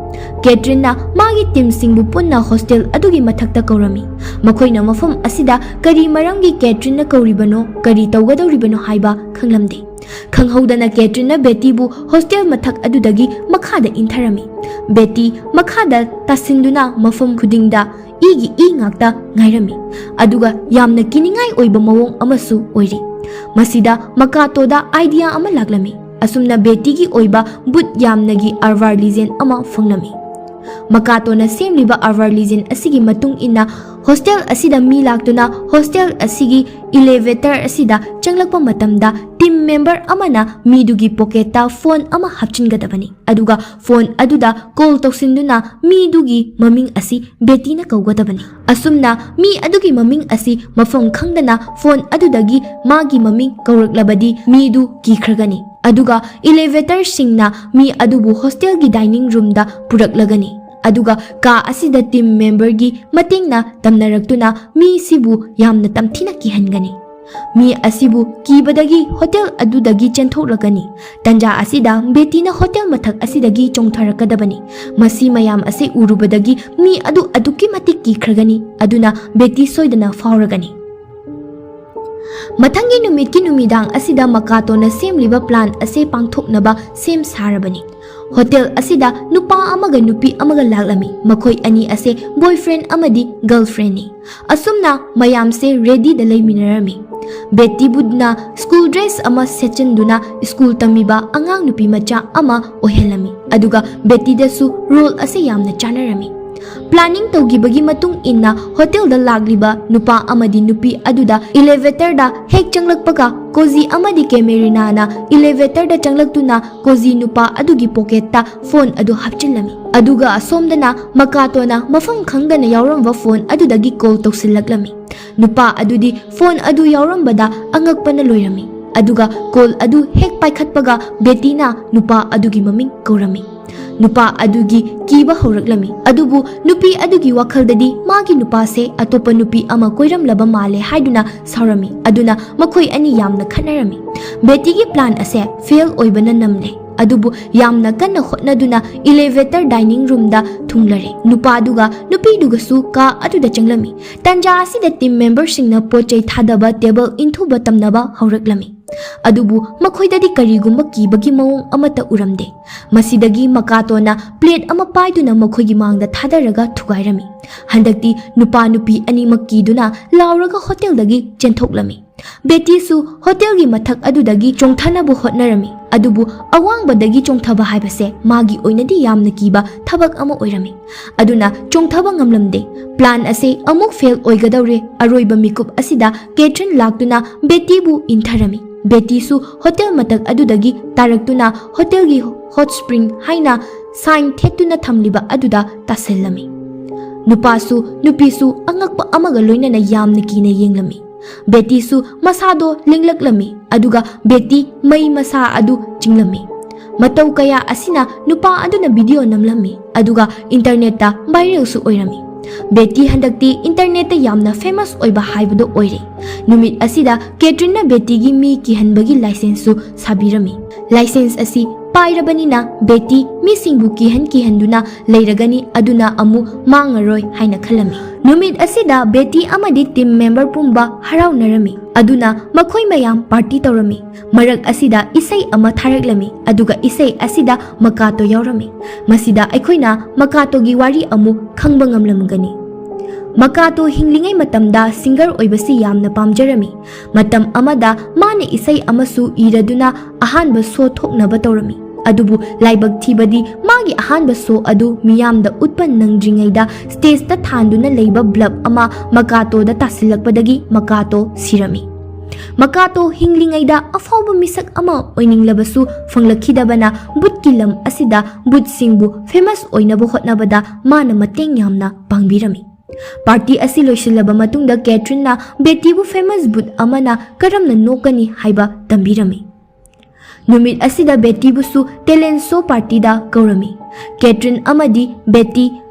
ꯀꯦꯊ꯭ꯔꯤꯟꯅ ꯃꯥꯒꯤ ꯇꯤꯝꯁꯤꯡꯕꯨ ꯄꯨꯟꯅ ꯍꯣꯁꯇꯦꯜ ꯑꯗꯨꯒꯤ ꯃꯊꯛꯇ ꯀꯧꯔꯝꯃꯤ꯫ ꯃꯈꯣꯏꯅ ꯃꯐꯝ ꯑꯁꯤꯗ ꯀꯔꯤ ꯃꯔꯝꯒꯤ ꯀꯦꯊ꯭ꯔꯤꯟꯅ ꯀꯧꯔꯤꯕꯅꯣ, ꯀꯔꯤ ꯇꯧꯒꯗꯧꯔꯤꯕꯅꯣ ꯍꯥꯏꯕ ꯈꯪꯂꯝꯗꯦ꯫ ꯈꯪꯍꯧꯗꯅ ꯀꯦꯊ꯭ꯔꯤꯟꯅ ꯕꯦꯇꯤꯕꯨ ꯍꯣꯁꯇꯦꯜ ꯃꯊꯛ ꯑꯗꯨꯗꯒꯤ ꯃꯈꯥꯗ ꯏꯟꯊꯔꯝꯃꯤ꯫ ꯕꯦꯇꯤ ꯃꯈꯥꯗ ꯇꯥꯁꯤꯟꯗꯨꯅ ꯃꯐꯝ ꯈꯨꯗꯤꯡꯗ ꯏꯒꯤ ꯏ ꯉꯥꯛꯇ ꯉꯥꯏꯔꯝꯃꯤ, ꯑꯗꯨꯒ ꯌꯥꯝꯅ ꯀꯤꯅꯤꯡꯉꯥꯏ ꯑꯣꯏꯕ ꯃꯑꯣꯡ ꯑꯃꯁꯨ ꯑꯣꯏꯔꯤ꯫ ꯃꯁꯤꯗ ꯃꯀꯥꯇꯣꯗ ꯑꯥꯏꯗꯤꯌꯥ ꯑꯃ ꯂꯥꯛꯂꯝꯃꯤ꯫ ꯑꯁꯨꯝꯅ ꯕꯦꯇꯤꯒꯤ ꯑꯣꯏꯕ ꯕꯨꯠ ꯌꯥꯝꯅꯒꯤ ꯑꯔꯋꯥꯔ ꯂꯤꯖꯦꯟ ꯑꯃ ꯐꯪꯂꯝꯃꯤ꯫ ꯃꯀꯥꯇꯣꯅ ꯁꯦꯝꯂꯤꯕ ꯑꯔꯋꯥꯔ ꯂꯤꯖꯦꯟ ꯑꯁꯤꯒꯤ ꯃꯇꯨꯡ ꯏꯟꯅ ꯍꯣꯁꯇꯦꯜ ꯑꯁꯤꯗ ꯃꯤ ꯂꯥꯛꯇꯨꯅ ꯍꯣꯁꯇꯦꯜ ꯑꯁꯤꯒꯤ ꯏꯂꯦꯚꯦꯇꯔ ꯑꯁꯤꯗ ꯆꯪꯂꯛꯄ ꯃꯇꯝꯗ ꯇꯤꯝ ꯃꯦꯝꯕꯔ ꯑꯃꯅ ꯃꯤꯗꯨꯒꯤ ꯄꯣꯀꯦꯠꯇ ꯐꯣꯟ ꯑꯃ ꯍꯥꯞꯆꯤꯟꯒꯗꯕꯅꯤ, ꯑꯗꯨꯒ ꯐꯣꯟ ꯑꯗꯨꯗ ꯀꯣꯜ ꯇꯧꯁꯤꯟꯗꯨꯅ ꯃꯤꯗꯨꯒꯤ ꯃꯃꯤꯡ ꯑꯁꯤ ꯕꯦꯇꯤꯅ ꯀꯧꯒꯗꯕꯅꯤ꯫ ꯑꯁꯨꯝꯅ ꯃꯤ ꯑꯗꯨꯒꯤ ꯃꯃꯤꯡ ꯑꯁꯤ ꯃꯐꯝ ꯈꯪꯗꯅ ꯐꯣꯟ ꯑꯗꯨꯗꯒꯤ ꯃꯥꯒꯤ ꯃꯃꯤꯡ ꯀꯧꯔꯛꯂꯕꯗꯤ ꯃꯤꯗꯨ ꯀꯤꯈ꯭ꯔꯒꯅꯤ꯫ ꯑꯗꯨꯒ ꯏꯂꯦꯚꯦꯇꯔꯁꯤꯡꯅ ꯃꯤ ꯑꯗꯨꯕꯨ ꯍꯣꯁꯇꯦꯜꯒꯤ ꯗꯥꯏꯅꯤꯡ ꯔꯨꯝꯗ ꯄꯨꯔꯛꯂꯒꯅꯤ꯫ ꯑꯗꯨꯒ ꯀꯥ ꯑꯁꯤꯗ ꯇꯤꯝ ꯃꯦꯝꯕꯔꯒꯤ ꯃꯇꯦꯡꯅ ꯇꯝꯅꯔꯛꯇꯨꯅ ꯃꯤꯁꯤꯕꯨ ꯌꯥꯝꯅ ꯇꯝꯊꯤꯅ ꯀꯤꯍꯟꯒꯅꯤ꯫ ꯃꯤ ꯑꯁꯤꯕꯨ ꯀꯤꯕꯗꯒꯤ ꯍꯣꯇꯦꯜ ꯑꯗꯨꯗꯒꯤ ꯆꯦꯟꯊꯣꯛꯂꯒꯅꯤ꯫ ꯇꯟꯖꯥ ꯑꯁꯤꯗ ꯕꯦꯇꯤꯅ ꯍꯣꯇꯦꯜ ꯃꯊꯛ ꯑꯁꯤꯗꯒꯤ ꯆꯣꯡꯊꯔꯛꯀꯗꯕꯅꯤ꯫ ꯃꯁꯤ ꯃꯌꯥꯝ ꯑꯁꯤ ꯎꯔꯨꯕꯗꯒꯤ ꯃꯤ ꯑꯗꯨ ꯑꯗꯨꯛꯀꯤ ꯃꯇꯤꯛ ꯀꯤꯈ꯭ꯔꯒꯅꯤ, ꯑꯗꯨꯅ ꯕꯦꯇꯤ ꯁꯣꯏꯗꯅ ꯐꯥꯎꯔꯒꯅꯤ꯫ ꯃꯊꯪꯒꯤ ꯅꯨꯃꯤꯠꯀꯤ ꯅꯨꯃꯤꯗꯥꯡ ꯑꯁꯤꯗ ꯃꯀꯥꯇꯣꯅ ꯁꯦꯝꯂꯤꯕ ꯄ꯭ꯂꯥꯟ ꯑꯁꯤ ꯄꯥꯡꯊꯣꯛꯅꯕ ꯁꯦꯝ ꯁꯥꯔꯕꯅꯤ꯫ ꯍꯣꯇꯦꯜ ꯑꯁꯤꯗ ꯅꯨꯄꯥ ꯑꯃꯒ ꯅꯨꯄꯤ ꯑꯃꯒ ꯂꯥꯛꯂꯝꯃꯤ꯫ ꯃꯈꯣꯏ ꯑꯅꯤ ꯑꯁꯦ ꯕꯣꯏꯐ꯭ꯔꯦꯟ ꯑꯃꯗꯤ ꯒꯔꯜꯐ꯭ꯔꯦꯟꯅꯤ꯫ ꯑꯁꯨꯝꯅ ꯃꯌꯥꯝꯁꯦ ꯔꯦꯗꯤꯗ ꯂꯩꯃꯤꯟꯅꯔꯝꯃꯤ꯫ ꯕꯦꯇꯤꯕꯨꯅ ꯁ꯭ꯀꯨꯜ ꯗ꯭ꯔꯦꯁ ꯑꯃ ꯁꯦꯠꯆꯤꯟꯗꯨꯅ ꯁ꯭ꯀꯨꯜ ꯇꯝꯃꯤꯕ ꯑꯉꯥꯡ ꯅꯨꯄꯤ ꯃꯆꯥ ꯑꯃ ꯑꯣꯏꯍꯜꯂꯝꯃꯤ, ꯑꯗꯨꯒ ꯕꯦꯇꯤꯗꯁꯨ ꯔꯣꯜ ꯑꯁꯤ ꯌꯥꯝꯅ ꯆꯥꯟꯅꯔꯝꯃꯤ꯫ ꯄ꯭ꯂꯥꯅꯤꯡ ꯇꯧꯈꯤꯕꯒꯤ ꯃꯇꯨꯡ ꯏꯟꯅ ꯍꯣꯇꯦꯜꯗ ꯂꯥꯛꯂꯤꯕ ꯅꯨꯄꯥ ꯑꯃꯗꯤ ꯅꯨꯄꯤ ꯑꯗꯨꯗ ꯏꯂꯦꯚꯦꯇꯔꯗ ꯍꯦꯛ ꯆꯪꯂꯛꯄꯒ ꯀꯣꯖꯤ ꯑꯃꯗꯤ ꯀꯦꯃꯦꯔꯤꯅꯥꯅ ꯏꯂꯦꯚꯦꯇꯔꯗ ꯆꯪꯂꯛꯇꯨꯅ ꯀꯣꯖꯤ ꯅꯨꯄꯥ ꯑꯗꯨꯒꯤ ꯄꯣꯀꯦꯠꯇ ꯐꯣꯟ ꯑꯗꯨ ꯍꯥꯞꯆꯤꯜꯂꯝꯃꯤ꯫ ꯑꯗꯨꯒ ꯑꯁꯣꯝꯗꯅ ꯃꯀꯥꯇꯣꯅ ꯃꯐꯝ ꯈꯪꯗꯅ ꯌꯥꯎꯔꯝꯕ ꯐꯣꯟ ꯑꯗꯨꯗꯒꯤ ꯀꯣꯜ ꯇꯧꯁꯤꯜꯂꯛꯂꯝꯃꯤ꯫ ꯅꯨꯄꯥ ꯑꯗꯨꯗꯤ ꯐꯣꯟ ꯑꯗꯨ ꯌꯥꯎꯔꯝꯕꯗ ꯑꯉꯛꯄꯅ ꯂꯣꯏꯔꯝꯃꯤ꯫ ꯑꯗꯨꯒ ꯀꯣꯜ ꯑꯗꯨ ꯍꯦꯛ ꯄꯥꯏꯈꯠꯄꯒ ꯕꯦꯇꯤꯅ ꯅꯨꯄꯥ ꯑꯗꯨꯒꯤ ꯃꯃꯤꯡ ꯀꯧꯔꯝꯃꯤ꯫ ꯅꯨꯄꯥ ꯑꯗꯨꯒꯤ ꯀꯤꯕ ꯍꯧꯔꯛꯂꯝꯃꯤ꯫ ꯑꯗꯨꯕꯨ ꯅꯨꯄꯤ ꯑꯗꯨꯒꯤ ꯋꯥꯈꯜꯗꯗꯤ ꯃꯥꯒꯤ ꯅꯨꯄꯥꯁꯦ ꯑꯇꯣꯞꯄ ꯅꯨꯄꯤ ꯑꯃ ꯀꯣꯏꯔꯝꯂꯕ ꯃꯥꯜꯂꯦ ꯍꯥꯏꯗꯨꯅ ꯁꯥꯎꯔꯝꯃꯤ꯫ ꯑꯗꯨꯅ ꯃꯈꯣꯏ ꯑꯅꯤ ꯌꯥꯝꯅ ꯈꯠꯅꯔꯝꯃꯤ꯫ ꯕꯦꯇꯤꯒꯤ ꯄ꯭ꯂꯥꯟ ꯑꯁꯦ ꯐꯦꯜ ꯑꯣꯏꯕꯅ ꯅꯝꯂꯦ꯫ ꯑꯗꯨꯕꯨ ꯌꯥꯝꯅ ꯀꯟꯅ ꯍꯣꯠꯅꯗꯨꯅ ꯏꯂꯦꯚꯦꯇꯔ ꯗꯥꯏꯅꯤꯡ ꯔꯨꯝꯗ ꯊꯨꯡꯂꯔꯦ꯫ ꯅꯨꯄꯥꯗꯨꯒ ꯅꯨꯄꯤꯗꯨꯒꯁꯨ ꯀꯥ ꯑꯗꯨꯗ ꯆꯪꯂꯝꯃꯤ꯫ ꯇꯟꯖꯥ ꯑꯁꯤꯗ ꯇꯤꯝ ꯃꯦꯝꯕꯔꯁꯤꯡꯅ ꯄꯣꯠ ꯆꯩ ꯊꯥꯗꯕ ꯇꯦꯕꯜ ꯏꯟꯊꯨꯕ ꯇꯝꯅꯕ ꯍꯧꯔꯛꯂꯝꯃꯤ꯫ ꯑꯗꯨꯕꯨ ꯃꯈꯣꯏꯗꯗꯤ ꯀꯔꯤꯒꯨꯝꯕ ꯀꯤꯕꯒꯤ ꯃꯑꯣꯡ ꯑꯃꯠꯇ ꯎꯔꯝꯗꯦ꯫ ꯃꯁꯤꯗꯒꯤ ꯃꯀꯥꯇꯣꯅ ꯄ꯭ꯂꯦꯠ ꯑꯃ ꯄꯥꯏꯗꯨꯅ ꯃꯈꯣꯏꯒꯤ ꯃꯥꯡꯗ ꯊꯥꯗꯔꯒ ꯊꯨꯒꯥꯏꯔꯝꯃꯤ꯫ ꯍꯟꯗꯛꯇꯤ ꯅꯨꯄꯥ ꯅꯨꯄꯤ ꯑꯅꯤꯃꯛ ꯀꯤꯗꯨꯅ ꯂꯥꯎꯔꯒ ꯍꯣꯇꯦꯜꯗꯒꯤ ꯆꯦꯟꯊꯣꯛꯂꯝꯃꯤ꯫ ꯕꯦꯇꯤꯁꯨ ꯍꯣꯇꯦꯜꯒꯤ ꯃꯊꯛ ꯑꯗꯨꯗꯒꯤ ꯆꯣꯡꯊꯅꯕ ꯍꯣꯠꯅꯔꯝꯃꯤ꯫ ꯑꯗꯨꯕꯨ ꯑꯋꯥꯡꯕꯗꯒꯤ ꯆꯣꯡꯊꯕ ꯍꯥꯏꯕꯁꯦ ꯃꯥꯒꯤ ꯑꯣꯏꯅꯗꯤ ꯌꯥꯝꯅ ꯀꯤꯕ ꯊꯕꯛ ꯑꯃ ꯑꯣꯏꯔꯝꯃꯤ꯫ ꯑꯗꯨꯅ ꯆꯣꯡꯊꯕ ꯉꯝꯂꯝꯗꯦ꯫ ꯄ꯭ꯂꯥꯟ ꯑꯁꯦ ꯑꯃꯨꯛ ꯐꯦꯜ ꯑꯣꯏꯒꯗꯧꯔꯦ꯫ ꯑꯔꯣꯏꯕ ꯃꯤꯀꯨꯞ ꯑꯁꯤꯗ ꯀꯦꯊ꯭ꯔꯤꯟ ꯂꯥꯛꯇꯨꯅ ꯕꯦꯇꯤꯕꯨ ꯏꯟꯊꯔꯝꯃꯤ꯫ ꯕꯦꯇꯤꯁꯨ ꯍꯣꯇꯦꯜ ꯃꯊꯛ ꯑꯗꯨꯗꯒꯤ ꯇꯥꯔꯛꯇꯨꯅ ꯍꯣꯇꯦꯜꯒꯤ ꯍꯣꯠ ꯁ꯭ꯄ꯭ꯔꯤꯡ ꯍꯥꯏꯅ ꯁꯥꯏꯟ ꯊꯦꯠꯇꯨꯅ ꯊꯝꯂꯤꯕ ꯑꯗꯨꯗ ꯇꯥꯁꯤꯜꯂꯝꯃꯤ꯫ ꯅꯨꯄꯥꯁꯨ ꯅꯨꯄꯤꯁꯨ ꯑꯉꯛꯄ ꯑꯃꯒ ꯂꯣꯏꯅꯅ ꯌꯥꯝꯅ ꯀꯤꯅ ꯌꯦꯡꯂꯝꯃꯤ꯫ ꯕꯦꯇꯤꯁꯨ ꯃꯁꯥꯗꯣ ꯂꯦꯡꯂꯛꯂꯝꯃꯤ, ꯑꯗꯨꯒ ꯕꯦꯇꯤ ꯃꯩ ꯃꯁꯥ ꯑꯗꯨ ꯆꯤꯡꯂꯝꯃꯤ꯫ ꯃꯇꯧ ꯀꯌꯥ ꯑꯁꯤꯅ ꯅꯨꯄꯥ ꯑꯗꯨꯅ ꯚꯤꯗꯤꯑꯣ ꯅꯝꯂꯝꯃꯤ, ꯑꯗꯨꯒ ꯏꯟꯇꯔꯅꯦꯠꯇ ꯚꯥꯏꯔꯦꯜꯁꯨ ꯑꯣꯏꯔꯝꯃꯤ꯫ ꯕꯦꯇꯤ ꯍꯟꯗꯛꯇꯤ ꯏꯟꯇꯔꯅꯦꯠꯇ ꯌꯥꯝꯅ ꯐꯦꯃꯁ ꯑꯣꯏꯕ ꯍꯥꯏꯕꯗꯨ ꯑꯣꯏꯔꯦ꯫ ꯅꯨꯃꯤꯠ ꯑꯁꯤꯗ ꯀꯦꯊ꯭ꯔꯤꯟꯅ ꯕꯦꯇꯤꯒꯤ ꯃꯤ ꯀꯤꯍꯟꯕꯒꯤ ꯂꯥꯏꯁꯦꯟꯁꯁꯨ ꯁꯥꯕꯤꯔꯝꯃꯤ꯫ ꯂꯥꯏꯁꯦꯟꯁ ꯑꯁꯤ ꯄꯥꯏꯔꯕꯅꯤꯅ ꯕꯦꯇꯤ ꯃꯤꯁꯤꯡꯕꯨ ꯀꯤꯍꯟ ꯀꯤꯍꯟꯗꯨꯅ ꯂꯩꯔꯒꯅꯤ, ꯑꯗꯨꯅ ꯑꯃꯨꯛ ꯃꯥꯡꯉꯔꯣꯏ ꯍꯥꯏꯅ ꯈꯜꯂꯝꯃꯤ꯫ ꯅꯨꯃꯤꯠ ꯑꯁꯤꯗ ꯕꯦꯇꯤ ꯑꯃꯗꯤ ꯇꯤꯝ ꯃꯦꯝꯕꯔ ꯄꯨꯝꯕ ꯍꯔꯥꯎꯅꯔꯝꯃꯤ, ꯑꯗꯨꯅ ꯃꯈꯣꯏ ꯃꯌꯥꯝ ꯄꯥꯔꯇꯤ ꯇꯧꯔꯝꯃꯤ꯫ ꯃꯔꯛ ꯑꯁꯤꯗ ꯏꯁꯩ ꯑꯃ ꯊꯥꯔꯛꯂꯝꯃꯤ, ꯑꯗꯨꯒ ꯏꯁꯩ ꯑꯁꯤꯗ ꯃꯀꯥꯇꯣ ꯌꯥꯎꯔꯝꯃꯤ꯫ ꯃꯁꯤꯗ ꯑꯩꯈꯣꯏꯅ ꯃꯀꯥꯇꯣꯒꯤ ꯋꯥꯔꯤ ꯑꯃꯨꯛ ꯈꯪꯕ ꯉꯝꯂꯝꯒꯅꯤ꯫ ꯃꯀꯥꯇꯣ ꯍꯤꯡꯂꯤꯉꯩ ꯃꯇꯝꯗ ꯁꯤꯡꯒꯔ ꯑꯣꯏꯕꯁꯤ ꯌꯥꯝꯅ ꯄꯥꯝꯖꯔꯝꯃꯤ꯫ ꯃꯇꯝ ꯑꯃꯗ ꯃꯥꯅ ꯏꯁꯩ ꯑꯃꯁꯨ ꯏꯔꯗꯨꯅ ꯑꯍꯥꯟꯕ ꯁꯣ ꯊꯣꯛꯅꯕ ꯇꯧꯔꯝꯃꯤ꯫ ꯑꯗꯨꯕꯨ ꯂꯥꯏꯕꯛ ꯊꯤꯕꯗꯤ ꯃꯥꯒꯤ ꯑꯍꯥꯟꯕ ꯁꯣ ꯑꯗꯨ ꯃꯤꯌꯥꯝꯗ ꯎꯠꯄ ꯅꯪꯗ꯭ꯔꯤꯉꯩꯗ ꯁ꯭ꯇꯦꯖꯇ ꯊꯥꯟꯗꯨꯅ ꯂꯩꯕ ꯕ꯭ꯂꯕ ꯑꯃ ꯃꯀꯥꯇꯣꯗ ꯇꯥꯁꯤꯜꯂꯛꯄꯗꯒꯤ ꯃꯀꯥꯇꯣ ꯁꯤꯔꯝꯃꯤ꯫ ꯃꯀꯥꯇꯣ ꯍꯤꯡꯂꯤꯉꯩꯗ ꯑꯐꯥꯎꯕ ꯃꯤꯁꯛ ꯑꯃ ꯑꯣꯏꯅꯤꯡꯂꯕꯁꯨ ꯐꯪꯂꯛꯈꯤꯗꯕꯅ ꯕꯨꯠꯀꯤ ꯂꯝ ꯑꯁꯤꯗ ꯕꯨꯠꯁꯤꯡꯕꯨ ꯐꯦꯃꯁ ꯑꯣꯏꯅꯕ ꯍꯣꯠꯅꯕꯗ ꯃꯥꯅ ꯃꯇꯦꯡ ꯌꯥꯝꯅ ꯄꯥꯡꯕꯤꯔꯝꯃꯤ꯫ Party ꯑꯁꯤ ꯂꯣꯏꯁꯤꯜꯂꯕ ꯃꯇꯨꯡꯗ ꯀꯦꯊ꯭ꯔꯤꯟꯅ ꯕꯦꯇꯤꯕꯨ famous bhut ꯑꯃꯅ ꯀꯔꯝꯅ ꯅꯣꯛꯀꯅꯤ ꯍꯥꯏꯕ ꯇꯝꯕꯤꯔꯝꯃꯤ꯫ ꯅꯨꯃꯤꯠ ꯑꯁꯤꯗ ꯕꯦꯇꯤꯕꯨꯁꯨ talent show partyꯗ ꯀꯧꯔꯝꯃꯤ꯫ ꯀꯦꯊ꯭ꯔꯤꯟ ꯑꯃꯗꯤ ꯕꯦꯇꯤ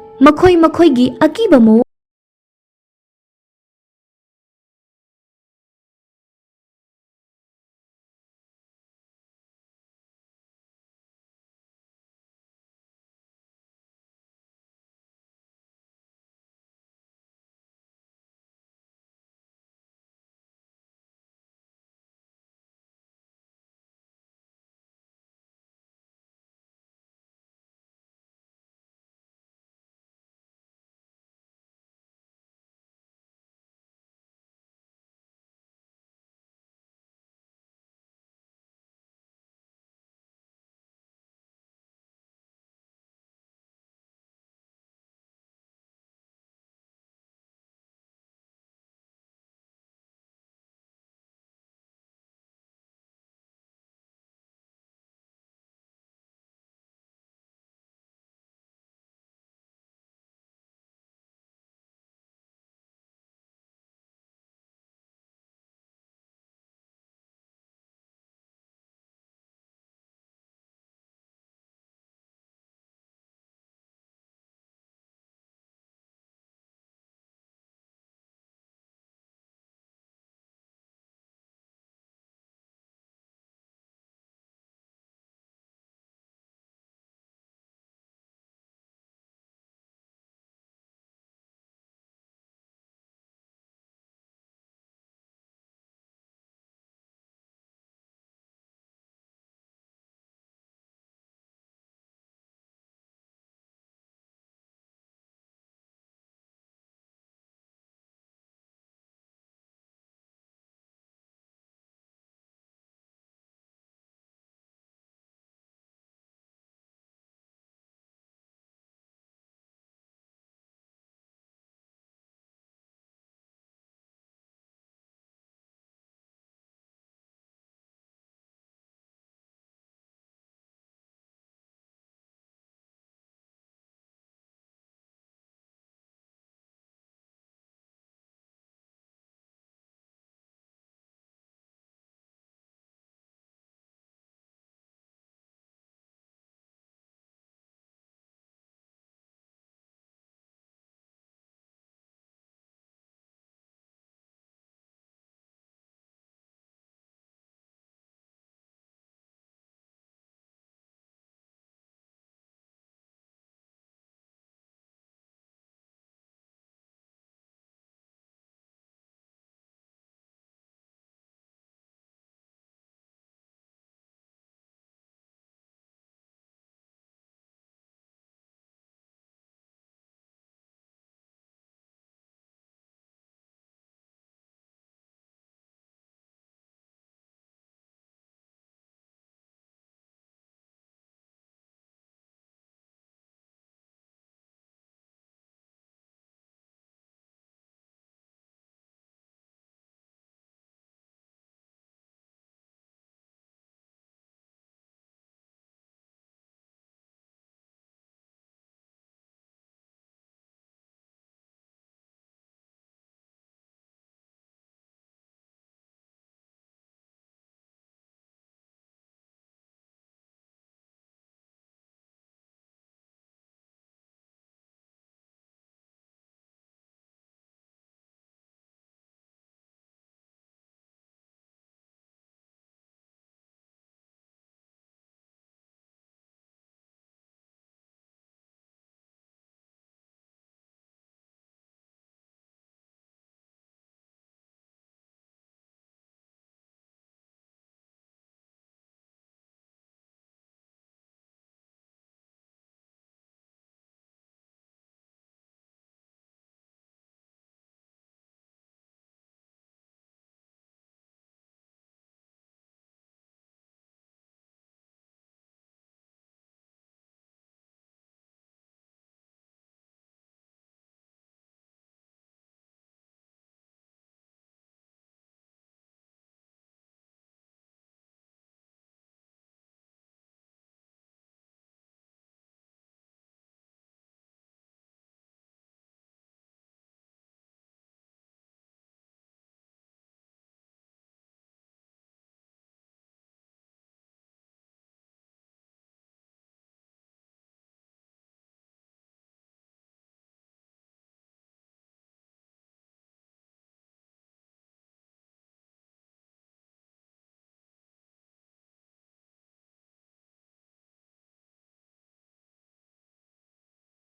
ꯃꯈꯣꯏ ꯃꯈꯣꯏꯒꯤ ꯑꯀꯤꯕ ꯃꯑꯣꯡ